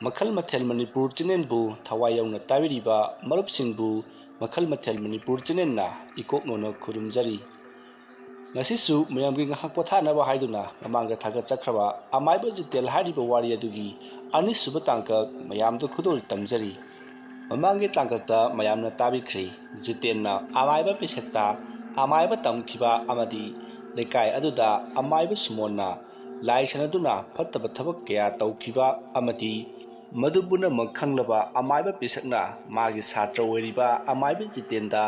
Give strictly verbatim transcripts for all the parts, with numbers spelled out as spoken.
ꯃꯈꯜ ꯃꯊꯦꯜ ꯃꯅꯤꯄꯨꯔ ꯆꯦꯅꯦꯜꯕꯨ ꯊꯋꯥꯏ ꯌꯥꯎꯅ ꯇꯥꯕꯤꯔꯤꯕ ꯃꯔꯨꯞꯁꯤꯡꯕꯨ ꯃꯈꯜ ꯃꯊꯦꯜ ꯃꯅꯤꯄꯨꯔ ꯆꯦꯅꯦꯜꯅ ꯏꯀꯣꯛꯅꯣꯅ ꯈꯨꯔꯨꯝꯖꯔꯤ꯫ ꯉꯁꯤꯁꯨ ꯃꯌꯥꯝꯒꯤ ꯉꯥꯏꯍꯥꯛ ꯄꯣꯊꯥꯅꯕ ꯍꯥꯏꯗꯨꯅ ꯃꯃꯥꯡꯗ ꯊꯥꯒꯠꯆꯈ꯭ꯔꯕ ꯑꯃꯥꯏꯕ ꯖꯤꯇꯦꯟ ꯍꯥꯏꯔꯤꯕ ꯋꯥꯔꯤ ꯑꯗꯨꯒꯤ ꯑꯅꯤꯁꯨꯕ ꯇꯥꯡꯀꯛ ꯃꯌꯥꯝꯗ ꯈꯨꯗꯣꯜ ꯇꯝꯖꯔꯤ꯫ ꯃꯃꯥꯡꯒꯤ ꯇꯥꯡꯀꯛꯇ ꯃꯌꯥꯝꯅ ꯇꯥꯕꯤꯈ꯭ꯔꯦ, ꯖꯤꯇꯦꯟꯅ ꯑꯃꯥꯏꯕ ꯄꯤꯁꯛꯇ ꯑꯃꯥꯏꯕ ꯇꯝꯈꯤꯕ ꯑꯃꯗꯤ ꯂꯩꯀꯥꯏ ꯑꯗꯨꯗ ꯑꯃꯥꯏꯕ ꯁꯨꯃꯣꯟꯅ ꯂꯥꯏ ꯁꯥꯟꯅꯗꯨꯅ ꯐꯠꯇꯕ ꯊꯕꯛ ꯀꯌꯥ ꯇꯧꯈꯤꯕ ꯑꯃꯗꯤ ꯃꯗꯨ ꯄꯨꯝꯅꯃꯛ ꯈꯪꯂꯕ ꯑꯃꯥꯏꯕ ꯄꯤꯁꯛꯅ ꯃꯥꯒꯤ ꯁꯥꯇ꯭ꯔ ꯑꯣꯏꯔꯤꯕ ꯑꯃꯥꯏꯕ ꯖꯤꯇꯦꯟꯗ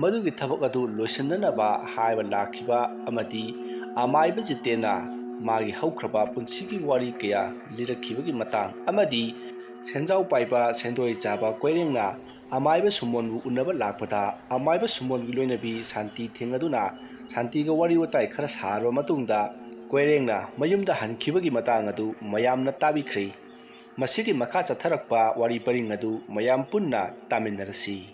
ꯃꯗꯨꯒꯤ ꯊꯕꯛ ꯑꯗꯨ ꯂꯣꯏꯁꯤꯟꯅꯅꯕ ꯍꯥꯏꯕ ꯂꯥꯛꯈꯤꯕ ꯑꯃꯗꯤ ꯑꯃꯥꯏꯕ ꯖꯤꯇꯦꯟꯅ ꯃꯥꯒꯤ ꯍꯧꯈ꯭ꯔꯕ ꯄꯨꯟꯁꯤꯒꯤ ꯋꯥꯔꯤ ꯀꯌꯥ ꯂꯤꯔꯛꯈꯤꯕꯒꯤ ꯃꯇꯥꯡ ꯑꯃꯗꯤ ꯁꯦꯟꯖꯥꯎ ꯄꯥꯏꯕ ꯁꯦꯟꯗꯣꯏ ꯆꯥꯕ ꯀꯣꯏꯔꯦꯡꯅ ꯑꯃꯥꯏꯕ ꯁꯨꯃꯣꯟꯕꯨ ꯎꯅꯕ ꯂꯥꯛꯄꯗ ꯑꯃꯥꯏꯕ ꯁꯨꯃꯣꯟꯒꯤ ꯂꯣꯏꯅꯕꯤ ꯁꯥꯟꯇꯤ ꯊꯦꯡꯅꯗꯨꯅ ꯁꯥꯟꯇꯤꯒ ꯋꯥꯔꯤ ꯋꯥꯇꯥꯏ ꯈꯔ ꯁꯥꯔꯕ ꯃꯇꯨꯡꯗ ꯀꯣꯏꯔꯦꯡꯅ ꯃꯌꯨꯝꯗ ꯍꯟꯈꯤꯕꯒꯤ ꯃꯇꯥꯡ ꯑꯗꯨ ꯃꯌꯥꯝꯅ ꯇꯥꯕꯤꯈ꯭ꯔꯦ꯫ ꯃꯁꯤꯒꯤ ꯃꯈꯥ ꯆꯠꯊꯔꯛꯄ ꯋꯥꯔꯤ ꯄꯔꯤꯡ ꯑꯗꯨ ꯃꯌꯥꯝ ꯄꯨꯟꯅ ꯇꯥꯃꯤꯟꯅꯔꯁꯤ꯫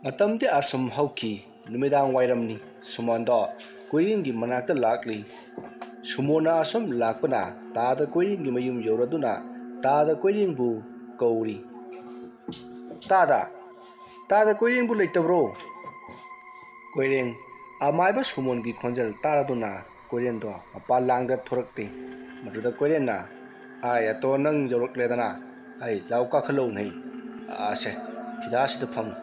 ꯃꯇꯝꯗꯤ ꯑꯁꯨꯝ ꯍꯧꯈꯤ꯫ ꯅꯨꯃꯤꯗꯥꯡ ꯋꯥꯏꯔꯝꯅꯤ꯫ ꯁꯨꯃꯣꯟꯗꯣ ꯀꯣꯏꯔꯦꯡꯒꯤ ꯃꯅꯥꯛꯇ ꯂꯥꯛꯂꯤ꯫ ꯁꯨꯃꯣꯟꯅ ꯑꯁꯨꯝ ꯂꯥꯛꯄꯅ ꯇꯥꯗ ꯀꯣꯏꯔꯦꯡꯒꯤ ꯃꯌꯨꯝ ꯌꯧꯔꯗꯨꯅ ꯇꯥꯗ ꯀꯣꯏꯔꯦꯡꯕꯨ ꯀꯧꯔꯤ꯫ "ꯇꯥꯗ! ꯇꯥꯗ ꯀꯣꯏꯔꯦꯡꯕꯨ ꯂꯩꯇꯕ꯭ꯔꯣ?" ꯀꯣꯏꯔꯦꯡ ꯑꯃꯥꯏꯕ ꯁꯨꯃꯣꯟꯒꯤ ꯈꯣꯟꯖꯦꯜ ꯇꯥꯔꯗꯨꯅ ꯀꯣꯏꯔꯦꯟꯗꯣ ꯃꯄꯥꯟ ꯂꯥꯡꯗ ꯊꯣꯔꯛꯇꯦ꯫ ꯃꯗꯨꯗ ꯀꯣꯏꯔꯦꯟꯅ, "ꯑꯥꯏ, ꯑꯇꯣ, ꯅꯪ ꯌꯧꯔꯛꯂꯦꯗꯅ꯫ ꯑꯩ, ꯂꯥꯎ, ꯀꯥꯈꯠꯂꯛꯎꯅꯦ꯫ ꯑꯥꯁꯦ, ꯐꯤꯗꯥꯁꯤꯗ ꯐꯝꯃꯨ꯫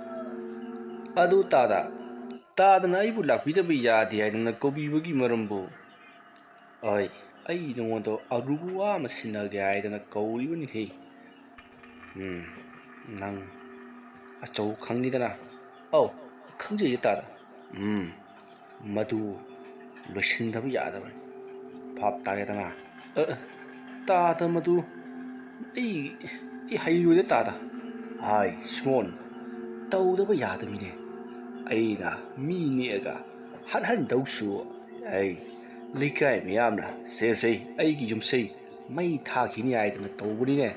ꯑꯗꯨ ꯇꯥꯗ, ꯇꯥꯗꯅ ꯑꯩꯕꯨ ꯂꯥꯛꯄꯤꯗꯕ ꯌꯥꯗꯦ ꯍꯥꯏꯗꯅ ꯀꯧꯕꯤꯕꯒꯤ ꯃꯔꯝꯕꯨ?" "ꯑꯩ, ꯑꯩ ꯅꯉꯣꯟꯗ ꯑꯔꯨꯕ ꯋꯥ ꯑꯃ ꯁꯤꯟꯅꯒꯦ ꯍꯥꯏꯗꯅ ꯀꯧꯔꯤꯕꯅꯤꯍꯦ꯫" "ꯎꯝ, ꯅꯪ ꯑꯆꯧ ꯈꯪꯉꯤꯗꯅ?" "ꯑꯧ, ꯈꯪꯖꯩꯌꯦ ꯇꯥꯗ꯫" "ꯎꯝ, ꯃꯗꯨ ꯂꯣꯏꯁꯤꯟꯗꯕ ꯌꯥꯗꯕꯅꯤ꯫ ꯚꯥꯞ ꯇꯥꯔꯦꯗꯅ?" "ꯑ, ꯑ, ꯇꯥꯗ, ꯃꯗꯨ ꯑꯩ, ꯑꯩ ꯍꯩꯔꯣꯏꯗ ꯇꯥꯗ꯫" "ꯍꯥꯏ, ꯁꯨꯃꯣꯟ, ꯇꯧꯗꯕ ꯌꯥꯗꯕꯅꯤꯅꯦ꯫ ꯑꯩꯅ ꯃꯤ ꯅꯦꯛꯑꯒ ꯍꯟꯍꯟꯗꯧꯁꯨ ꯑꯩ ꯂꯩꯀꯥꯏ ꯃꯤꯌꯥꯝꯅ ꯁꯦ ꯁꯦ ꯑꯩꯒꯤ ꯌꯨꯝꯁꯩ ꯃꯩ ꯊꯥꯈꯤꯅꯤ ꯍꯥꯏꯗꯅ ꯇꯧꯕꯅꯤꯅꯦ꯫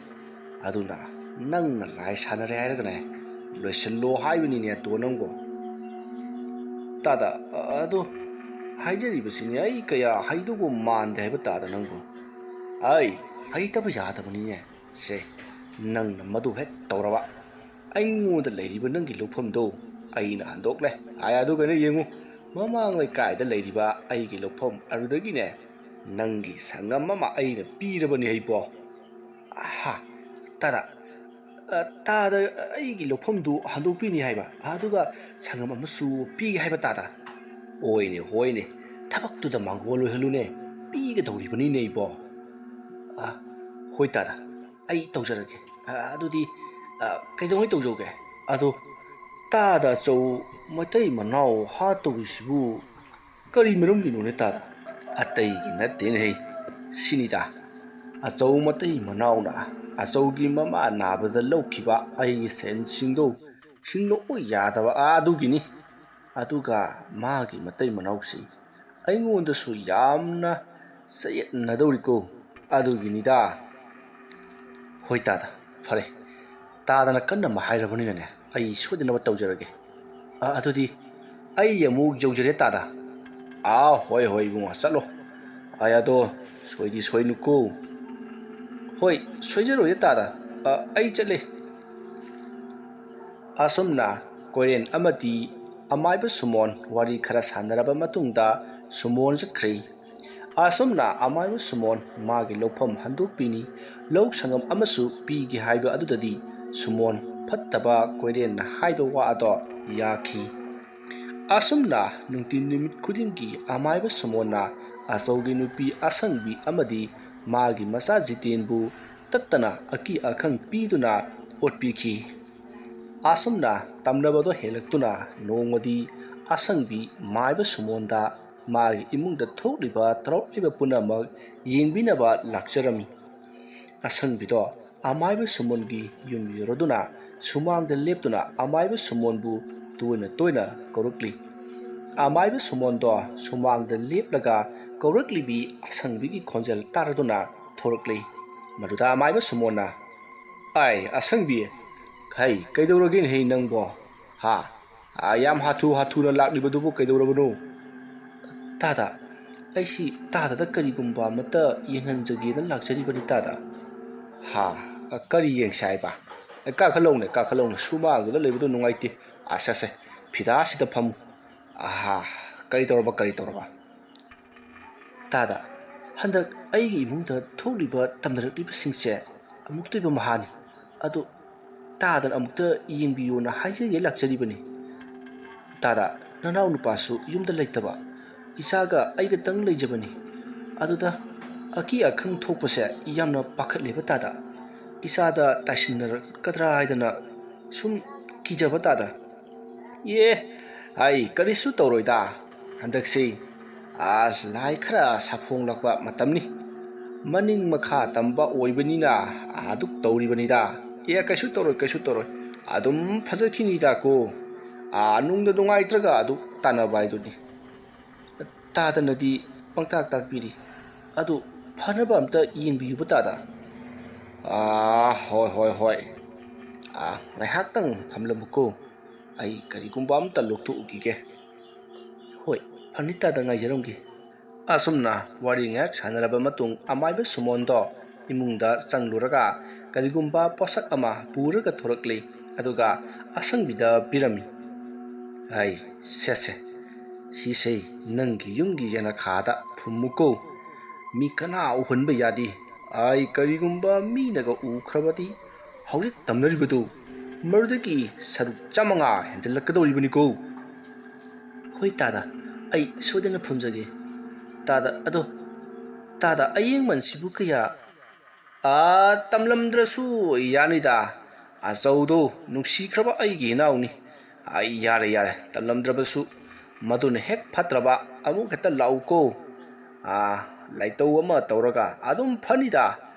ꯑꯗꯨꯅ ꯅꯪꯅ ꯂꯥꯏ ꯁꯥꯟꯅꯔꯦ ꯍꯥꯏꯔꯒꯅꯦ, ꯂꯣꯏꯁꯤꯜꯂꯣ ꯍꯥꯏꯕꯅꯤꯅꯦ ꯑꯇꯣ ꯅꯪꯕꯣ꯫" "ꯇꯥꯗ, ꯑ-, ꯑꯗꯣ ꯍꯥꯏꯖꯔꯤꯕꯁꯤꯅꯦ, ꯑꯩ ꯀꯌꯥ ꯍꯩꯗꯧꯕ ꯃꯥꯟꯗꯦ ꯍꯥꯏꯕ ꯇꯥꯗ ꯅꯪꯕꯣ꯫" "ꯑꯩ, ꯍꯩꯇꯕ ꯌꯥꯗꯕꯅꯤꯅꯦ꯫ ꯁꯦ, ꯅꯪꯅ ꯃꯗꯨ ꯍꯦꯛ ꯇꯧꯔꯕ, ꯑꯩꯉꯣꯟꯗ ꯂꯩꯔꯤꯕ ꯅꯪꯒꯤ ꯂꯧꯐꯝꯗꯣ ꯑꯩꯅ ꯍꯟꯗꯣꯛꯂꯦ꯫ ꯍꯥꯏ ꯑꯗꯨꯒꯅ ꯌꯦꯡꯉꯨ, ꯃꯃꯥꯡ ꯂꯩꯀꯥꯏꯗ ꯂꯩꯔꯤꯕ ꯑꯩꯒꯤ ꯂꯧꯐꯝ ꯑꯗꯨꯗꯒꯤꯅꯦ, ꯅꯪꯒꯤ ꯁꯪꯒꯝ ꯑꯃ ꯑꯩꯅ ꯄꯤꯔꯕꯅꯤ ꯍꯩꯕꯣ꯫ ꯑꯍꯥ, ꯇꯥꯗ, ꯑ, ꯇꯥꯗ, ꯑꯩꯒꯤ ꯂꯧꯐꯝꯗꯨ ꯍꯟꯗꯣꯛꯄꯤꯅꯤ ꯍꯥꯏꯕ, ꯑꯗꯨꯒ ꯁꯪꯒꯝ ꯑꯃꯁꯨ ꯄꯤꯒꯦ ꯍꯥꯏꯕ ꯇꯥꯗ꯫ ꯍꯣꯏꯅꯦ, ꯍꯣꯏꯅꯦ, ꯊꯕꯛꯇꯨꯗ ꯃꯥꯡꯒꯣꯜ ꯑꯣꯏꯍꯜꯂꯨꯅꯦ, ꯄꯤꯒꯗꯧꯔꯤꯕꯅꯤꯅꯦ ꯏꯕꯣ꯫ ꯑ, ꯍꯣꯏ ꯇꯥꯗ, ꯑꯩ ꯇꯧꯖꯔꯒꯦ꯫ ꯑ, ꯑꯗꯨꯗꯤ, ꯑ, ꯀꯩꯗꯧꯉꯩ ꯇꯧꯖꯧꯒꯦ? ꯑꯗꯣ ꯇꯥꯗ ꯑꯆꯧ ꯃꯇꯩ ꯃꯅꯥꯎ ꯍꯥꯠꯇꯧꯔꯤꯁꯤꯕꯨ ꯀꯔꯤ ꯃꯔꯝꯒꯤꯅꯣꯅꯦ ꯇꯥꯗ? ꯑꯇꯩꯒꯤ ꯅꯠꯇꯦꯅꯦꯍꯦ, ꯁꯤꯅꯤꯗ꯫ ꯑꯆꯧ ꯃꯇꯩ ꯃꯅꯥꯎꯅ ꯑꯆꯧꯒꯤ ꯃꯃꯥ ꯅꯥꯕꯗ ꯂꯧꯈꯤꯕ ꯑꯩꯒꯤ ꯁꯦꯟꯁꯤꯡꯗꯣ ꯁꯤꯡꯗꯣꯛꯎ ꯌꯥꯗꯕ ꯑꯗꯨꯒꯤꯅꯤ꯫ ꯑꯗꯨꯒ ꯃꯥꯒꯤ ꯃꯇꯩ ꯃꯅꯥꯎꯁꯤ ꯑꯩꯉꯣꯟꯗꯁꯨ ꯌꯥꯝꯅ ꯆꯌꯦꯠꯅꯗꯧꯔꯤꯀꯣ, ꯑꯗꯨꯒꯤꯅꯤꯗ꯫ ꯍꯣꯏ ꯇꯥꯗ, ꯐꯔꯦ, ꯇꯥꯗꯅ ꯀꯟꯅ ꯍꯥꯏꯔꯕꯅꯤꯅꯅꯦ, ꯑꯩ ꯁꯣꯏꯗꯅꯕ ꯇꯧꯖꯔꯒꯦ꯫ ꯑ, ꯑꯗꯨꯗꯤ ꯑꯩ ꯑꯃꯨꯛ ꯌꯧꯖꯔꯦ ꯇꯥꯗ꯫ ꯑꯥ, ꯍꯣꯏ ꯍꯣꯏ ꯏꯕꯨꯡꯉꯣ, ꯆꯠꯂꯣ꯫ ꯑꯩ ꯑꯗꯣ ꯁꯣꯏꯗꯤ ꯁꯣꯏꯅꯨꯀꯣ꯫ ꯍꯣꯏ, ꯁꯣꯏꯖꯔꯣꯏꯌꯦ ꯇꯥꯗ꯫ ꯑ, ꯑꯩ ꯆꯠꯂꯦ꯫ ꯑꯁꯨꯝꯅ ꯀꯣꯏꯔꯦꯟ ꯑꯃꯗꯤ ꯑꯃꯥꯏꯕ ꯁꯨꯃꯣꯟ ꯋꯥꯔꯤ ꯈꯔ ꯁꯥꯟꯅꯔꯕ ꯃꯇꯨꯡꯗ ꯁꯨꯃꯣꯟ ꯆꯠꯈ꯭ꯔꯦ꯫ ꯑꯁꯨꯝꯅ ꯑꯃꯥꯏꯕ ꯁꯨꯃꯣꯟ ꯃꯥꯒꯤ ꯂꯧꯐꯝ ꯍꯟꯗꯣꯛꯄꯤꯅꯤ, ꯂꯧ ꯁꯪꯒꯝ ꯑꯃꯁꯨ ꯄꯤꯒꯦ ꯍꯥꯏꯕ ꯑꯗꯨꯗꯗꯤ ꯁꯨꯃꯣꯟ ꯐꯠꯇꯕ ꯀꯣꯏꯔꯦꯟꯅ ꯍꯥꯏꯕ ꯋꯥ ꯑꯗꯣ ꯌꯥꯈꯤ꯫ ꯑꯁꯨꯝꯅ ꯅꯨꯡꯇꯤ ꯅꯨꯃꯤꯠ ꯈꯨꯗꯤꯡꯒꯤ ꯑꯃꯥꯏꯕ ꯁꯨꯃꯣꯟꯅ ꯑꯆꯧꯒꯤ ꯅꯨꯄꯤ ꯑꯁꯪꯕꯤ ꯑꯃꯗꯤ ꯃꯥꯒꯤ ꯃꯆꯥ ꯖꯤꯇꯦꯟꯕꯨ ꯇꯠꯇꯅ ꯑꯀꯤ ꯑꯈꯪ ꯄꯤꯗꯨꯅ ꯑꯣꯠꯄꯤꯈꯤ꯫ ꯑꯁꯨꯝꯅ ꯇꯝꯅꯕꯗꯣ ꯍꯦꯜꯂꯛꯇꯨꯅ ꯅꯣꯡꯃꯗꯤ ꯑꯁꯪꯕꯤ ꯃꯥꯏꯕ ꯁꯨꯃꯣꯟꯗ ꯃꯥꯒꯤ ꯏꯃꯨꯡꯗ ꯊꯣꯛꯂꯤꯕ ꯇꯧꯔꯛꯂꯤꯕ ꯄꯨꯝꯅꯃꯛ ꯌꯦꯡꯕꯤꯅꯕ ꯂꯥꯛꯆꯔꯝꯃꯤ꯫ ꯑꯁꯪꯕꯤꯗꯣ ꯑꯃꯥꯏꯕ ꯁꯨꯃꯣꯟꯒꯤ ꯌꯨꯝ ꯌꯧꯔꯗꯨꯅ ꯁꯨꯃꯥꯡꯗ ꯂꯦꯞꯇꯨꯅ ꯑꯃꯥꯏꯕ ꯁꯨꯃꯣꯟꯕꯨ ꯇꯣꯏꯅ ꯇꯣꯏꯅ ꯀꯧꯔꯛꯂꯤ꯫ ꯑꯃꯥꯏꯕ ꯁꯨꯃꯣꯟꯗꯣ ꯁꯨꯃꯥꯡꯗ ꯂꯦꯞꯂꯒ ꯀꯧꯔꯛꯂꯤꯕꯤ ꯑꯁꯪꯕꯤꯒꯤ ꯈꯣꯟꯖꯦꯜ ꯇꯥꯔꯗꯨꯅ ꯊꯣꯔꯛꯂꯤ꯫ ꯃꯗꯨꯗ ꯑꯃꯥꯏꯕ ꯁꯨꯃꯣꯟꯅ, "ꯑꯥꯏ, ꯑꯁꯪꯕꯤ, ꯍꯩ, ꯀꯩꯗꯧꯔꯒꯦꯅꯦꯍꯦ ꯅꯪꯕꯣ? ꯍꯥ? ꯑꯥ, ꯌꯥꯝ ꯍꯥꯊꯨ ꯍꯥꯊꯨꯅ ꯂꯥꯛꯂꯤꯕꯗꯨꯕꯨ ꯀꯩꯗꯧꯔꯕꯅꯣ?" "ꯇꯥꯗ, ꯑꯩꯁꯤ ꯇꯥꯗꯗ ꯀꯔꯤꯒꯨꯝꯕ ꯑꯃꯠꯇ ꯌꯦꯡꯍꯟꯖꯒꯦꯅ ꯂꯥꯛꯆꯔꯤꯕꯅꯤ ꯇꯥꯗ꯫ ꯍꯥ? ꯑ, ꯀꯔꯤ ꯌꯦꯡꯁꯦ ꯍꯥꯏꯕ? ꯑꯦ, ꯀꯥꯈꯠꯂꯧꯅꯦ, ꯀꯥꯈꯠꯂꯧꯅꯦ, ꯁꯨꯃꯥꯡꯗꯨꯗ ꯂꯩꯕꯗꯣ ꯅꯨꯡꯉꯥꯏꯇꯦ꯫ ꯑꯁ ꯑꯁꯦ, ꯐꯤꯗꯥꯁꯤꯗ ꯐꯝꯃꯨ꯫ ꯑꯍꯥ꯫ ꯀꯔꯤ ꯇꯧꯔꯕ, ꯀꯔꯤ ꯇꯧꯔꯕ? ꯇꯥꯗ, ꯍꯟꯗꯛ ꯑꯩꯒꯤ ꯏꯃꯨꯡꯗ ꯊꯣꯛꯂꯤꯕ ꯇꯝꯅꯔꯛꯂꯤꯕꯁꯤꯡꯁꯦ ꯑꯃꯨꯛꯇꯣꯏꯕ ꯃꯍꯥꯅꯤ꯫ ꯑꯗꯨ ꯇꯥꯗꯅ ꯑꯃꯨꯛꯇ ꯌꯦꯡꯕꯤꯌꯣꯅ ꯍꯥꯏꯖꯒꯦ ꯂꯥꯛꯆꯔꯤꯕꯅꯤ꯫ ꯇꯥꯗ, ꯅꯅꯥꯎ ꯅꯨꯄꯥꯁꯨ ꯌꯨꯝꯗ ꯂꯩꯇꯕ, ꯏꯆꯥꯒ ꯑꯩꯒꯇꯪ ꯂꯩꯖꯕꯅꯤ꯫ ꯑꯗꯨꯗ ꯑꯀꯤ ꯑꯈꯪ ꯊꯣꯛꯄꯁꯦ ꯌꯥꯝꯅ ꯄꯥꯈꯠꯂꯦꯕ ꯇꯥꯗ꯫ ꯏꯆꯥꯗ ꯇꯥꯏꯁꯤꯟꯅꯔꯛꯀꯗ꯭ꯔꯥ ꯍꯥꯏꯗꯅ ꯁꯨꯝ ꯀꯤꯖꯕ ꯇꯥꯗ꯫ ꯑꯦ, ꯑꯩ ꯀꯔꯤꯁꯨ ꯇꯧꯔꯣꯏꯗ꯫ ꯍꯟꯗꯛꯁꯤ, ꯑꯥ, ꯂꯥꯏ ꯈꯔ ꯁꯥꯐꯣꯡꯂꯛꯄ ꯃꯇꯝꯅꯤ꯫ ꯃꯅꯤꯡ ꯃꯈꯥ ꯇꯝꯕ ꯑꯣꯏꯕꯅꯤꯅ ꯑꯗꯨꯛ ꯇꯧꯔꯤꯕꯅꯤꯗ꯫ ꯑꯦ, ꯀꯩꯁꯨ ꯇꯧꯔꯣꯏ, ꯀꯩꯁꯨ ꯇꯧꯔꯣꯏ꯫ ꯑꯗꯨꯝ ꯐꯖꯈꯤꯅꯤꯗ ꯀꯣ꯫ ꯑꯥ, ꯅꯨꯡꯗ ꯅꯨꯡꯉꯥꯏꯇ꯭ꯔꯒ ꯑꯗꯨꯛ ꯇꯥꯟꯅꯕ ꯍꯥꯏꯗꯨꯅꯤ꯫ ꯇꯥꯗꯅꯗꯤ ꯄꯪꯇꯥꯛ ꯇꯥꯛꯄꯤꯔꯤ꯫ ꯑꯗꯨ ꯐꯅꯕ ꯑꯝꯇ ꯌꯦꯡꯕꯤꯌꯨꯕ ꯇꯥꯗ꯫ ꯑꯥ, ꯍꯣꯏ, ꯍꯣꯏ, ꯍꯣꯏ꯫ ꯑꯥ, ꯉꯥꯏꯍꯥꯛꯇꯪ ꯐꯝꯂꯝꯃꯨꯀꯣ꯫ ꯑꯩ ꯀꯔꯤꯒꯨꯝꯕ ꯑꯝꯇ ꯂꯧꯊꯣꯛꯎꯈꯤꯒꯦ꯫ ꯍꯣꯏ, ꯐꯅꯤ ꯇꯥꯗ, ꯉꯥꯏꯖꯔꯝꯒꯦ꯫ ꯑꯁꯨꯝꯅ ꯋꯥꯔꯤ ꯉꯥꯏꯍꯥꯛ ꯁꯥꯟꯅꯔꯕ ꯃꯇꯨꯡ ꯑꯃꯥꯏꯕ ꯁꯨꯃꯣꯟꯗꯣ ꯏꯃꯨꯡꯗ ꯆꯪꯂꯨꯔꯒ ꯀꯔꯤꯒꯨꯝꯕ ꯄꯣꯠꯁꯛ ꯑꯃ ꯄꯨꯔꯒ ꯊꯣꯔꯛꯂꯦ, ꯑꯗꯨꯒ ꯑꯁꯪꯕꯤꯗ ꯄꯤꯔꯝꯃꯤ꯫ ꯑꯩ, ꯁꯦ ꯁꯦ, ꯁꯤꯁꯦ ꯅꯪꯒꯤ ꯌꯨꯝꯒꯤ ꯌꯦꯅꯈꯥꯗ ꯐꯨꯝꯃꯨꯀꯣ꯫ ꯃꯤ ꯀꯅꯥ ꯎꯍꯟꯕ ꯌꯥꯗꯦ꯫ ꯑꯩ ꯀꯔꯤꯒꯨꯝꯕ ꯃꯤꯅꯒ ꯎꯈ꯭ꯔꯕꯗꯤ ꯍꯧꯖꯤꯛ ꯇꯝꯅꯔꯤꯕꯗꯨ ꯃꯗꯨꯗꯒꯤ ꯁꯔꯨꯛ ꯆꯥꯝꯃꯉꯥ ꯍꯦꯟꯖꯜꯂꯛꯀꯗꯧꯔꯤꯕꯅꯤꯀꯣ꯫ ꯍꯣꯏ ꯇꯥꯗ, ꯑꯩ ꯁꯣꯏꯗꯅ ꯐꯨꯝꯖꯒꯦ꯫ ꯇꯥꯗ, ꯑꯗꯣ ꯇꯥꯗ, ꯑꯌꯦꯡꯃꯟꯁꯤꯕꯨ ꯀꯌꯥ? ꯑꯥ, ꯇꯝꯂꯝꯗ꯭ꯔꯁꯨ ꯌꯥꯅꯤꯗ꯫ ꯑꯆꯧꯗꯣ ꯅꯨꯡꯁꯤꯈ꯭ꯔꯕ ꯑꯩꯒꯤ ꯏꯅꯥꯎꯅꯤ꯫ ꯑꯩ, ꯌꯥꯔꯦ, ꯌꯥꯔꯦ, ꯇꯝꯂꯝꯗ꯭ꯔꯕꯁꯨ ꯃꯗꯨꯅ ꯍꯦꯛ ꯐꯠꯇ꯭ꯔꯕ꯫ ꯑꯃꯨꯛ ꯍꯦꯛꯇ ꯂꯥꯛꯎꯀꯣ꯫ ꯑꯥ, ꯂꯥꯏꯇꯧ ꯑꯃ ꯇꯧꯔꯒ ꯑꯗꯨꯝ ꯐꯅꯤꯗ꯫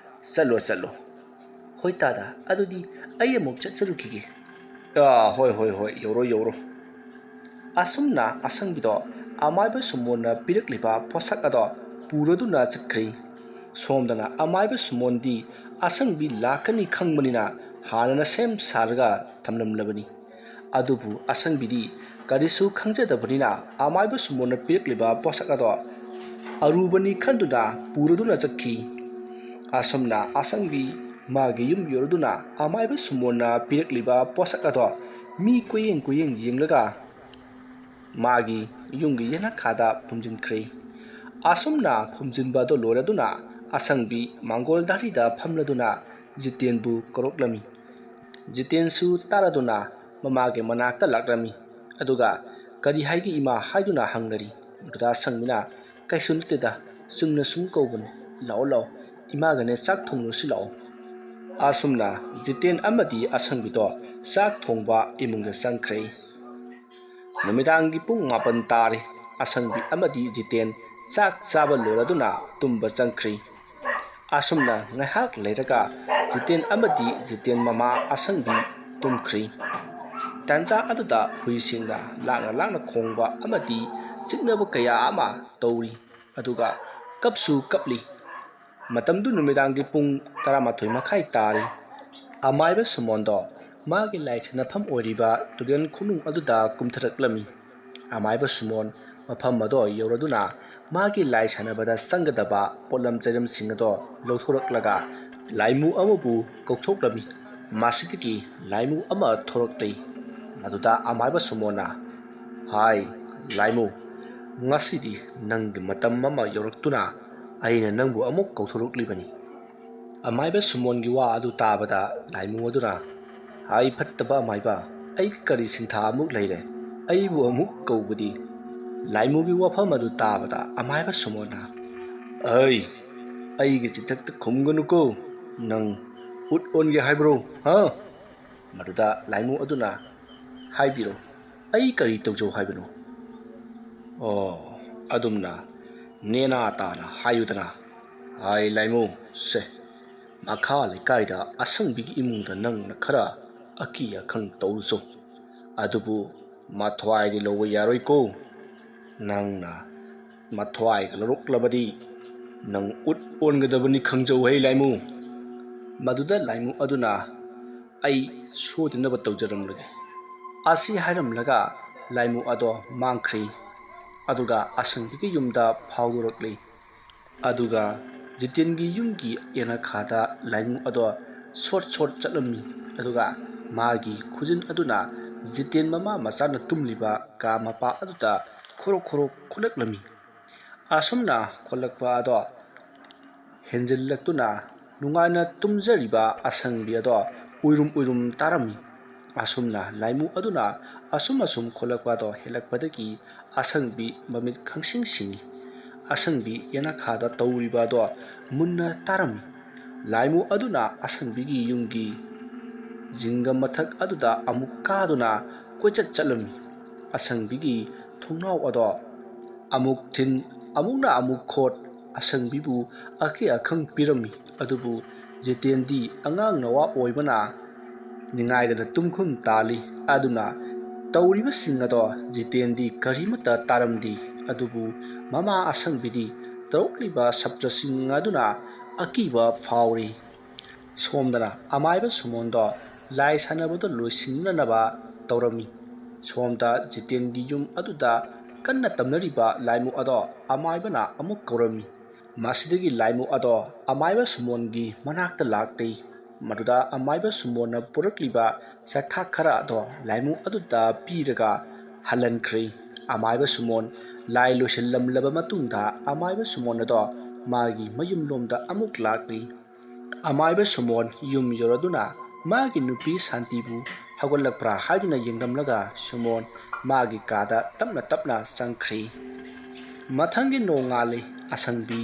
ꯆꯠꯂꯣ, ꯆꯠꯂꯣ꯫ ꯍꯣꯏ ꯇꯥꯗ, ꯑꯗꯨꯗꯤ ꯑꯩ ꯑꯃꯨꯛ ꯆꯠꯆꯔꯨꯈꯤꯒꯦ꯫ ꯑꯥ, ꯍꯣꯏ, ꯍꯣꯏ, ꯍꯣꯏ, ꯌꯧꯔꯣ, ꯌꯧꯔꯣ꯫ ꯑꯁꯨꯝꯅ ꯑꯁꯪꯕꯤꯗꯣ ꯑꯃꯥꯏꯕ ꯁꯨꯃꯣꯟꯅ ꯄꯤꯔꯛꯂꯤꯕ ꯄꯣꯠꯁꯛ ꯑꯗꯣ ꯄꯨꯔꯗꯨꯅ ꯆꯠꯈ꯭ꯔꯦ꯫ ꯁꯣꯝꯗꯅ ꯑꯃꯥꯏꯕ ꯁꯨꯃꯣꯟꯗꯤ ꯑꯁꯪꯕꯤ ꯂꯥꯛꯀꯅꯤ ꯈꯪꯕꯅꯤꯅ ꯍꯥꯟꯅꯅ ꯁꯦꯝ ꯁꯥꯔꯒ ꯊꯝꯂꯝꯂꯕꯅꯤ꯫ ꯑꯗꯨꯕꯨ ꯑꯁꯪꯕꯤꯗꯤ ꯀꯔꯤꯁꯨ ꯈꯪꯖꯗꯕꯅꯤꯅ ꯑꯃꯥꯏꯕ ꯁꯨꯃꯣꯟꯅ ꯄꯤꯔꯛꯂꯤꯕ ꯄꯣꯠꯁꯛ ꯑꯗꯣ ꯑꯔꯨꯕꯅꯤ ꯈꯟꯗꯨꯅ ꯄꯨꯔꯗꯨꯅ ꯆꯠꯈꯤ꯫ ꯑꯁꯨꯝꯅ ꯑꯁꯪꯕꯤ ꯃꯥꯒꯤ ꯌꯨꯝ ꯌꯧꯔꯗꯨꯅ ꯑꯃꯥꯏꯕ ꯁꯨꯃꯣꯟꯅ ꯄꯤꯔꯛꯂꯤꯕ ꯄꯣꯠꯁꯛ ꯑꯗꯣ ꯃꯤ ꯀꯣꯏꯌꯦꯡ ꯀꯣꯏꯌꯦꯡ ꯌꯦꯡꯂꯒ ꯃꯥꯒꯤ ꯌꯨꯝꯒꯤ ꯌꯦꯅꯈꯥꯗ ꯐꯨꯝꯖꯤꯟꯈ꯭ꯔꯦ꯫ ꯑꯁꯨꯝꯅ ꯐꯨꯝꯖꯤꯟꯕ ꯑꯗꯨ ꯂꯣꯏꯔꯗꯨꯅ ꯑꯁꯪꯕꯤ ꯃꯥꯡꯒꯣꯜ ꯗꯥꯔꯤꯗ ꯐꯝꯂꯗꯨꯅ ꯖꯤꯇꯦꯟꯕꯨ ꯀꯧꯔꯛꯂꯝꯃꯤ꯫ ꯖꯤꯇꯦꯟꯁꯨ ꯇꯥꯔꯗꯨꯅ ꯃꯃꯥꯒꯤ ꯃꯅꯥꯛꯇ ꯂꯥꯛꯂꯝꯃꯤ꯫ ꯑꯗꯨꯒ "ꯀꯔꯤ ꯍꯥꯏꯒꯦ ꯏꯃꯥ?" ꯍꯥꯏꯗꯨꯅ ꯍꯪꯅꯔꯤ꯫ ꯃꯗꯨꯗ ꯑꯁꯪꯕꯤꯅ "ꯀꯩꯁꯨ ꯅꯠꯇꯦꯗ, ꯆꯨꯝꯅ ꯁꯨꯝ ꯀꯧꯕꯅꯤ꯫ ꯂꯥꯛꯑꯣ ꯂꯥꯛꯑꯣ, ꯏꯃꯥꯒꯅꯦ ꯆꯥꯛ ꯊꯣꯡꯂꯨꯁꯤ ꯂꯥꯛꯑꯣ"꯫ ꯑꯁꯨꯝꯅ ꯖꯤꯇꯦꯟ ꯑꯃꯗꯤ ꯑꯁꯪꯕꯤꯗꯣ ꯆꯥꯛ ꯊꯣꯡꯕ ꯏꯃꯨꯡꯗ ꯆꯪꯈ꯭ꯔꯦ꯫ ꯅꯨꯃꯤꯗꯥꯡꯒꯤ ꯄꯨꯡ ꯃꯥꯄꯟ ꯇꯥꯔꯦ꯫ ꯑꯁꯪꯕꯤ ꯑꯃꯗꯤ ꯖꯤꯇꯦꯟ ꯆꯥꯛ ꯆꯥꯕ ꯂꯣꯏꯔꯗꯨꯅ ꯇꯨꯝꯕ ꯆꯪꯈ꯭ꯔꯦ꯫ ꯑꯁꯨꯝꯅ ꯉꯥꯏꯍꯥꯛ ꯂꯩꯔꯒ ꯖꯤꯇꯦꯟ ꯑꯃꯗꯤ ꯖꯤꯇꯦꯟ ꯃꯃꯥ ꯑꯁꯪꯕꯤ ꯇꯨꯝꯈ꯭ꯔꯦ꯫ ꯇꯥꯟꯖꯥ ꯑꯗꯨꯗ ꯍꯨꯏꯁꯤꯡꯅ ꯂꯥꯡꯅ ꯂꯥꯡꯅ ꯈꯣꯡꯕ ꯑꯃꯗꯤ ꯆꯤꯛꯅꯕ ꯀꯌꯥ ꯑꯃ ꯇꯧꯔꯤ꯫ ꯑꯗꯨꯒ ꯀꯞꯁꯨ ꯀꯞꯂꯤ꯫ ꯃꯇꯝꯗꯨ ꯅꯨꯃꯤꯗꯥꯡꯒꯤ ꯄꯨꯡ ꯇꯔꯥꯃꯥꯊꯣꯏ ꯃꯈꯥꯏ ꯇꯥꯔꯤ꯫ ꯑꯃꯥꯏꯕ ꯁꯨꯃꯣꯟꯗꯣ ꯃꯥꯒꯤ ꯂꯥꯏ ꯁꯥꯟꯅꯐꯝ ꯑꯣꯏꯔꯤꯕ ꯇꯨꯔꯦꯜ ꯈꯣꯡꯅꯨꯡ ꯑꯗꯨꯗ ꯀꯨꯝꯊꯔꯛꯂꯝꯃꯤ꯫ ꯑꯃꯥꯏꯕ ꯁꯨꯃꯣꯟ ꯃꯐꯝ ꯑꯗꯣ ꯌꯧꯔꯗꯨꯅ ꯃꯥꯒꯤ ꯂꯥꯏ ꯁꯥꯟꯅꯕꯗ ꯆꯪꯒꯗꯕ ꯄꯣꯠꯂꯝ ꯆꯩꯔꯝꯁꯤꯡ ꯑꯗꯣ ꯂꯧꯊꯣꯔꯛꯂꯒ ꯂꯥꯏꯃꯨ ꯑꯃꯕꯨ ꯀꯧꯊꯣꯛꯂꯝꯃꯤ꯫ ꯃꯁꯤꯗꯒꯤ ꯂꯥꯏꯃꯨ ꯑꯃ ꯊꯣꯔꯛꯂꯤ꯫ ꯃꯗꯨꯗ ꯑꯃꯥꯏꯕ ꯁꯨꯃꯣꯟꯅ, "ꯍꯥꯏ ꯂꯥꯏꯃꯨ, ꯉꯁꯤꯗꯤ ꯅꯪꯒꯤ ꯃꯇꯝ ꯑꯃ ꯌꯧꯔꯛꯇꯨꯅ ꯑꯩꯅ ꯅꯪꯕꯨ ꯑꯃꯨꯛ ꯀꯧꯊꯣꯔꯛꯂꯤꯕꯅꯤ"꯫ ꯑꯃꯥꯏꯕ ꯁꯨꯃꯣꯟꯒꯤ ꯋꯥ ꯑꯗꯨ ꯇꯥꯕꯗ ꯂꯥꯏꯃꯨ ꯑꯗꯨꯅ, "ꯍꯥꯏ ꯐꯠꯇꯕ ꯑꯃꯥꯏꯕ, ꯑꯩ ꯀꯔꯤ ꯁꯤꯟꯊꯥ ꯑꯃꯨꯛ ꯂꯩꯔꯦ? ꯑꯩꯕꯨ ꯑꯃꯨꯛ ꯀꯧꯕꯗꯤ?" ꯂꯥꯏꯃꯨꯒꯤ ꯋꯥꯐꯝ ꯑꯗꯨ ꯇꯥꯕꯗ ꯑꯃꯥꯏꯕ ꯁꯨꯃꯣꯟꯅ, "ꯑꯩ, ꯑꯩꯒꯤ ꯆꯤꯊꯛꯇ ꯈꯨꯝꯒꯅꯨꯀꯣ, ꯅꯪ ꯎꯠ ꯑꯣꯟꯒꯦ ꯍꯥꯏꯕ꯭ꯔꯣ, ꯍꯥ?" ꯃꯗꯨꯗ ꯂꯥꯏꯃꯨ ꯑꯗꯨꯅ, "ꯍꯥꯏꯕꯤꯔꯣ, ꯑꯩ ꯀꯔꯤ ꯇꯧꯖꯧ ꯍꯥꯏꯕꯅꯣ?" "ꯑꯣ, ꯑꯗꯨꯝꯅ ꯅꯦꯅꯥ ꯇꯥꯅ ꯍꯥꯏꯌꯨꯗꯅ꯫ ꯍꯥꯏ ꯂꯥꯏꯃꯨ, ꯁꯦ, ꯃꯈꯥ ꯂꯩꯀꯥꯏꯗ ꯑꯁꯪꯕꯤꯒꯤ ꯏꯃꯨꯡꯗ ꯅꯪꯅ ꯈꯔ ꯑꯀꯤ ꯑꯈꯪ ꯇꯧꯔꯨꯆꯣ꯫ ꯑꯗꯨꯕꯨ ꯃꯊ꯭ꯋꯥꯏꯗꯤ ꯂꯧꯕ ꯌꯥꯔꯣꯏꯀꯣ꯫ ꯅꯪꯅ ꯃꯊ꯭ꯋꯥꯏꯒ ꯂꯧꯔꯛꯂꯕꯗꯤ ꯅꯪ ꯎꯠ ꯑꯣꯟꯒꯗꯕꯅꯤ, ꯈꯪꯖꯧ ꯍꯦ ꯂꯥꯏꯃꯨ"꯫ ꯃꯗꯨꯗ ꯂꯥꯏꯃꯨ ꯑꯗꯨꯅ, "ꯑꯩ ꯁꯣꯏꯗꯅꯕ ꯇꯧꯖꯔꯝꯂꯒꯦ" ꯑꯁꯤ ꯍꯥꯏꯔꯝꯂꯒ ꯂꯥꯏꯃꯨ ꯑꯗꯣ ꯃꯥꯡꯈ꯭ꯔꯤ꯫ ꯑꯗꯨꯒ ꯑꯁꯪꯕꯤꯒꯤ ꯌꯨꯝꯗ ꯐꯥꯎꯗꯣꯔꯛꯂꯤ꯫ ꯑꯗꯨꯒ ꯖꯤꯇꯦꯟꯒꯤ ꯌꯨꯝꯒꯤ ꯌꯦꯅꯈꯥꯗ ꯂꯥꯏꯃꯨ ꯑꯗꯣ ꯁꯣꯠ ꯁꯣꯠ ꯆꯠꯂꯝꯃꯤ꯫ ꯑꯗꯨꯒ ꯃꯥꯒꯤ ꯈꯨꯖꯤꯟ ꯑꯗꯨꯅ ꯖꯤꯇꯦꯟ ꯃꯃꯥ ꯃꯆꯥꯅ ꯇꯨꯝꯂꯤꯕ ꯀꯥ ꯃꯄꯥ ꯑꯗꯨꯗ ꯈꯣꯔꯣꯛ ꯈꯣꯔꯣꯛ ꯈꯣꯠꯂꯛꯂꯝꯃꯤ꯫ ꯑꯁꯨꯝꯅ ꯈꯣꯠꯂꯛꯄ ꯑꯗꯣ ꯍꯦꯟꯖꯤꯜꯂꯛꯇꯨꯅ ꯅꯨꯡꯉꯥꯏꯅ ꯇꯨꯝꯖꯔꯤꯕ ꯑꯁꯪꯕꯤ ꯑꯗꯣ ꯎꯏꯔꯨꯝ ꯎꯏꯔꯨꯝ ꯇꯥꯔꯝꯃꯤ꯫ ꯑꯁꯨꯝꯅ ꯂꯥꯏꯃꯨ ꯑꯗꯨꯅ ꯑꯁꯨꯝ ꯑꯁꯨꯝ ꯈꯣꯠꯂꯛꯄ ꯑꯗꯣ ꯍꯦꯜꯂꯛꯄꯗꯒꯤ ꯑꯁꯪꯕꯤ ꯃꯃꯤꯠ ꯈꯪꯁꯤꯡ ꯁꯤꯡꯏ꯫ ꯑꯁꯪꯕꯤ ꯌꯦꯅꯈꯥꯗ ꯇꯧꯔꯤꯕ ꯑꯗꯣ ꯃꯨꯟꯅ ꯇꯥꯔꯝꯃꯤ꯫ ꯂꯥꯏꯃꯨ ꯑꯗꯨꯅ ꯑꯁꯪꯕꯤꯒꯤ ꯌꯨꯝꯒꯤ ꯖꯤꯡꯒ ꯃꯊꯛ ꯑꯗꯨꯗ ꯑꯃꯨꯛ ꯀꯥꯗꯨꯅ ꯀꯣꯏꯆꯠ ꯆꯠꯂꯝꯃꯤ꯫ ꯑꯁꯪꯕꯤꯒꯤ ꯊꯣꯡꯅꯥꯎ ꯑꯗꯣ ꯑꯃꯨꯛ ꯊꯤꯟ, ꯑꯃꯨꯛꯅ ꯑꯃꯨꯛ ꯈꯣꯠ, ꯑꯁꯪꯕꯤꯕꯨ ꯑꯀꯤ ꯑꯈꯪ ꯄꯤꯔꯝꯃꯤ꯫ ꯑꯗꯨꯕꯨ ꯖꯤꯇꯦꯟꯗꯤ ꯑꯉꯥꯡ ꯅꯋꯥ ꯑꯣꯏꯕꯅ ꯅꯤꯡꯉꯥꯏꯗꯅ ꯇꯨꯝꯈꯨꯝ ꯇꯥꯜꯂꯤ꯫ ꯑꯗꯨꯅ ꯇꯧꯔꯤꯕꯁꯤꯡ ꯑꯗꯣ ꯖꯤꯇꯦꯟꯗꯤ ꯀꯔꯤꯃꯠꯇ ꯇꯥꯔꯝꯗꯦ꯫ ꯑꯗꯨꯕꯨ ꯃꯃꯥ ꯑꯁꯪꯕꯤꯗꯤ ꯇꯧꯔꯛꯂꯤꯕ ꯁꯞꯇ꯭ꯔꯁꯤꯡ ꯑꯗꯨꯅ ꯑꯀꯤꯕ ꯐꯥꯎꯔꯤ꯫ ꯁꯣꯝꯗꯅ ꯑꯃꯥꯏꯕ ꯁꯨꯃꯣꯟꯗꯣ ꯂꯥꯏ ꯁꯥꯟꯅꯕꯗꯣ ꯂꯣꯏꯁꯤꯟꯅꯅꯕ ꯇꯧꯔꯝꯃꯤ꯫ ꯁꯣꯝꯗ ꯖꯤꯇꯦꯟꯒꯤ ꯌꯨꯝ ꯑꯗꯨꯗ ꯀꯟꯅ ꯇꯝꯅꯔꯤꯕ ꯂꯥꯏꯃꯨ ꯑꯗꯣ ꯑꯃꯥꯏꯕꯅ ꯑꯃꯨꯛ ꯀꯧꯔꯝꯃꯤ꯫ ꯃꯁꯤꯗꯒꯤ ꯂꯥꯏꯃꯨ ꯑꯗꯣ ꯑꯃꯥꯏꯕ ꯁꯨꯃꯣꯟꯒꯤ ꯃꯅꯥꯛꯇ ꯂꯥꯛꯂꯤ꯫ ꯃꯗꯨꯗ ꯑꯃꯥꯏꯕ ꯁꯨꯃꯣꯟꯅ ꯄꯨꯔꯛꯂꯤꯕ ꯆꯥꯛꯊꯥꯛ ꯈꯔ ꯑꯗꯣ ꯂꯥꯏꯃꯨ ꯑꯗꯨꯗ ꯄꯤꯔꯒ ꯍꯜꯍꯟꯈ꯭ꯔꯦ꯫ ꯑꯃꯥꯏꯕ ꯁꯨꯃꯣꯟ ꯂꯥꯏ ꯂꯣꯏꯁꯤꯜꯂꯝꯂꯕ ꯃꯇꯨꯡꯗ ꯑꯃꯥꯏꯕ ꯁꯨꯃꯣꯟ ꯑꯗꯣ ꯃꯥꯒꯤ ꯃꯌꯨꯝꯂꯣꯝꯗ ꯑꯃꯨꯛ ꯂꯥꯛꯂꯤ꯫ ꯑꯃꯥꯏꯕ ꯁꯨꯃꯣꯟ ꯌꯨꯝ ꯌꯧꯔꯗꯨꯅ ꯃꯥꯒꯤ ꯅꯨꯄꯤ ꯁꯥꯟꯇꯤꯕꯨ ꯍꯧꯒꯠꯂꯛꯄ꯭ꯔꯥ ꯍꯥꯏꯗꯨꯅ ꯌꯦꯡꯂꯝꯂꯒ ꯁꯨꯃꯣꯟ ꯃꯥꯒꯤ ꯀꯥꯗ ꯇꯞꯅ ꯇꯞꯅ ꯆꯪꯈ꯭ꯔꯤ꯫ ꯃꯊꯪꯒꯤ ꯅꯣꯡꯉꯥꯜꯂꯤ꯫ ꯑꯁꯪꯕꯤ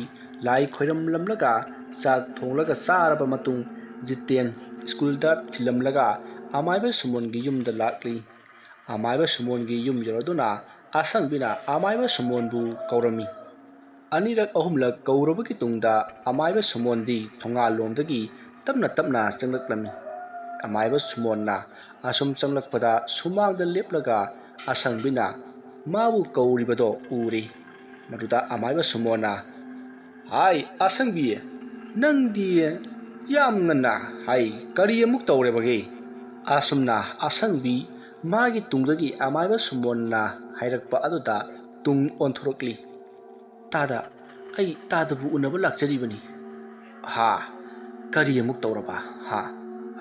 ꯂꯥꯏ ꯈꯣꯏꯔꯝꯂꯝꯂꯒ ꯆꯥꯛ ꯊꯣꯡꯂꯒ ꯆꯥꯔꯕ ꯃꯇꯨꯡ ꯖꯤꯇꯦꯟ ꯁ꯭ꯀꯨꯜꯗ ꯊꯤꯜꯂꯝꯂꯒ ꯑꯃꯥꯏꯕ ꯁꯨꯃꯣꯟꯒꯤ ꯌꯨꯝꯗ ꯂꯥꯛꯂꯤ꯫ ꯑꯃꯥꯏꯕ ꯁꯨꯃꯣꯟꯒꯤ ꯌꯨꯝ ꯌꯧꯔꯗꯨꯅ ꯑꯁꯪꯕꯤꯅ ꯑꯃꯥꯏꯕ ꯁꯨꯃꯣꯟꯕꯨ ꯀꯧꯔꯝꯃꯤ꯫ ꯑꯅꯤꯔꯛ ꯑꯍꯨꯝꯂꯛ ꯀꯧꯔꯕꯒꯤ ꯇꯨꯡꯗ ꯑꯃꯥꯏꯕ ꯁꯨꯃꯣꯟꯗꯤ ꯊꯣꯡꯒꯥꯜꯂꯣꯝꯗꯒꯤ ꯇꯞꯅ ꯇꯞꯅ ꯆꯪꯂꯛꯂꯝꯃꯤ꯫ ꯑꯃꯥꯏꯕ ꯁꯨꯃꯣꯟꯅ ꯑꯁꯨꯝ ꯆꯪꯂꯛꯄꯗ ꯁꯨꯃꯥꯡꯗ ꯂꯦꯞꯂꯒ ꯑꯁꯪꯕꯤꯅ ꯃꯥꯕꯨ ꯀꯧꯔꯤꯕꯗꯣ ꯎꯔꯦ꯫ ꯃꯗꯨꯗ ꯑꯃꯥꯏꯕ ꯁꯨꯃꯣꯟꯅ, "ꯍꯥꯏ ꯑꯁꯪꯕꯤ, ꯅꯪꯗꯤ ꯌꯥꯝ ꯉꯟꯅ, ꯍꯥꯏ, ꯀꯔꯤ ꯑꯃꯨꯛ ꯇꯧꯔꯦꯕꯒꯦ?" ꯑꯁꯨꯝꯅ ꯑꯁꯪꯕꯤ ꯃꯥꯒꯤ ꯇꯨꯡꯗꯒꯤ ꯑꯃꯥꯏꯕ ꯁꯨꯃꯣꯟꯅ ꯍꯥꯏꯔꯛꯄ ꯑꯗꯨꯗ ꯇꯨꯡ ꯑꯣꯟꯊꯣꯔꯛꯂꯤ꯫ "ꯇꯥꯗ, ꯑꯩ ꯇꯥꯗꯕꯨ ꯎꯅꯕ ꯂꯥꯛꯆꯔꯤꯕꯅꯤ꯫" "ꯍꯥ? ꯀꯔꯤ ꯑꯃꯨꯛ ꯇꯧꯔꯕ? ꯍꯥ?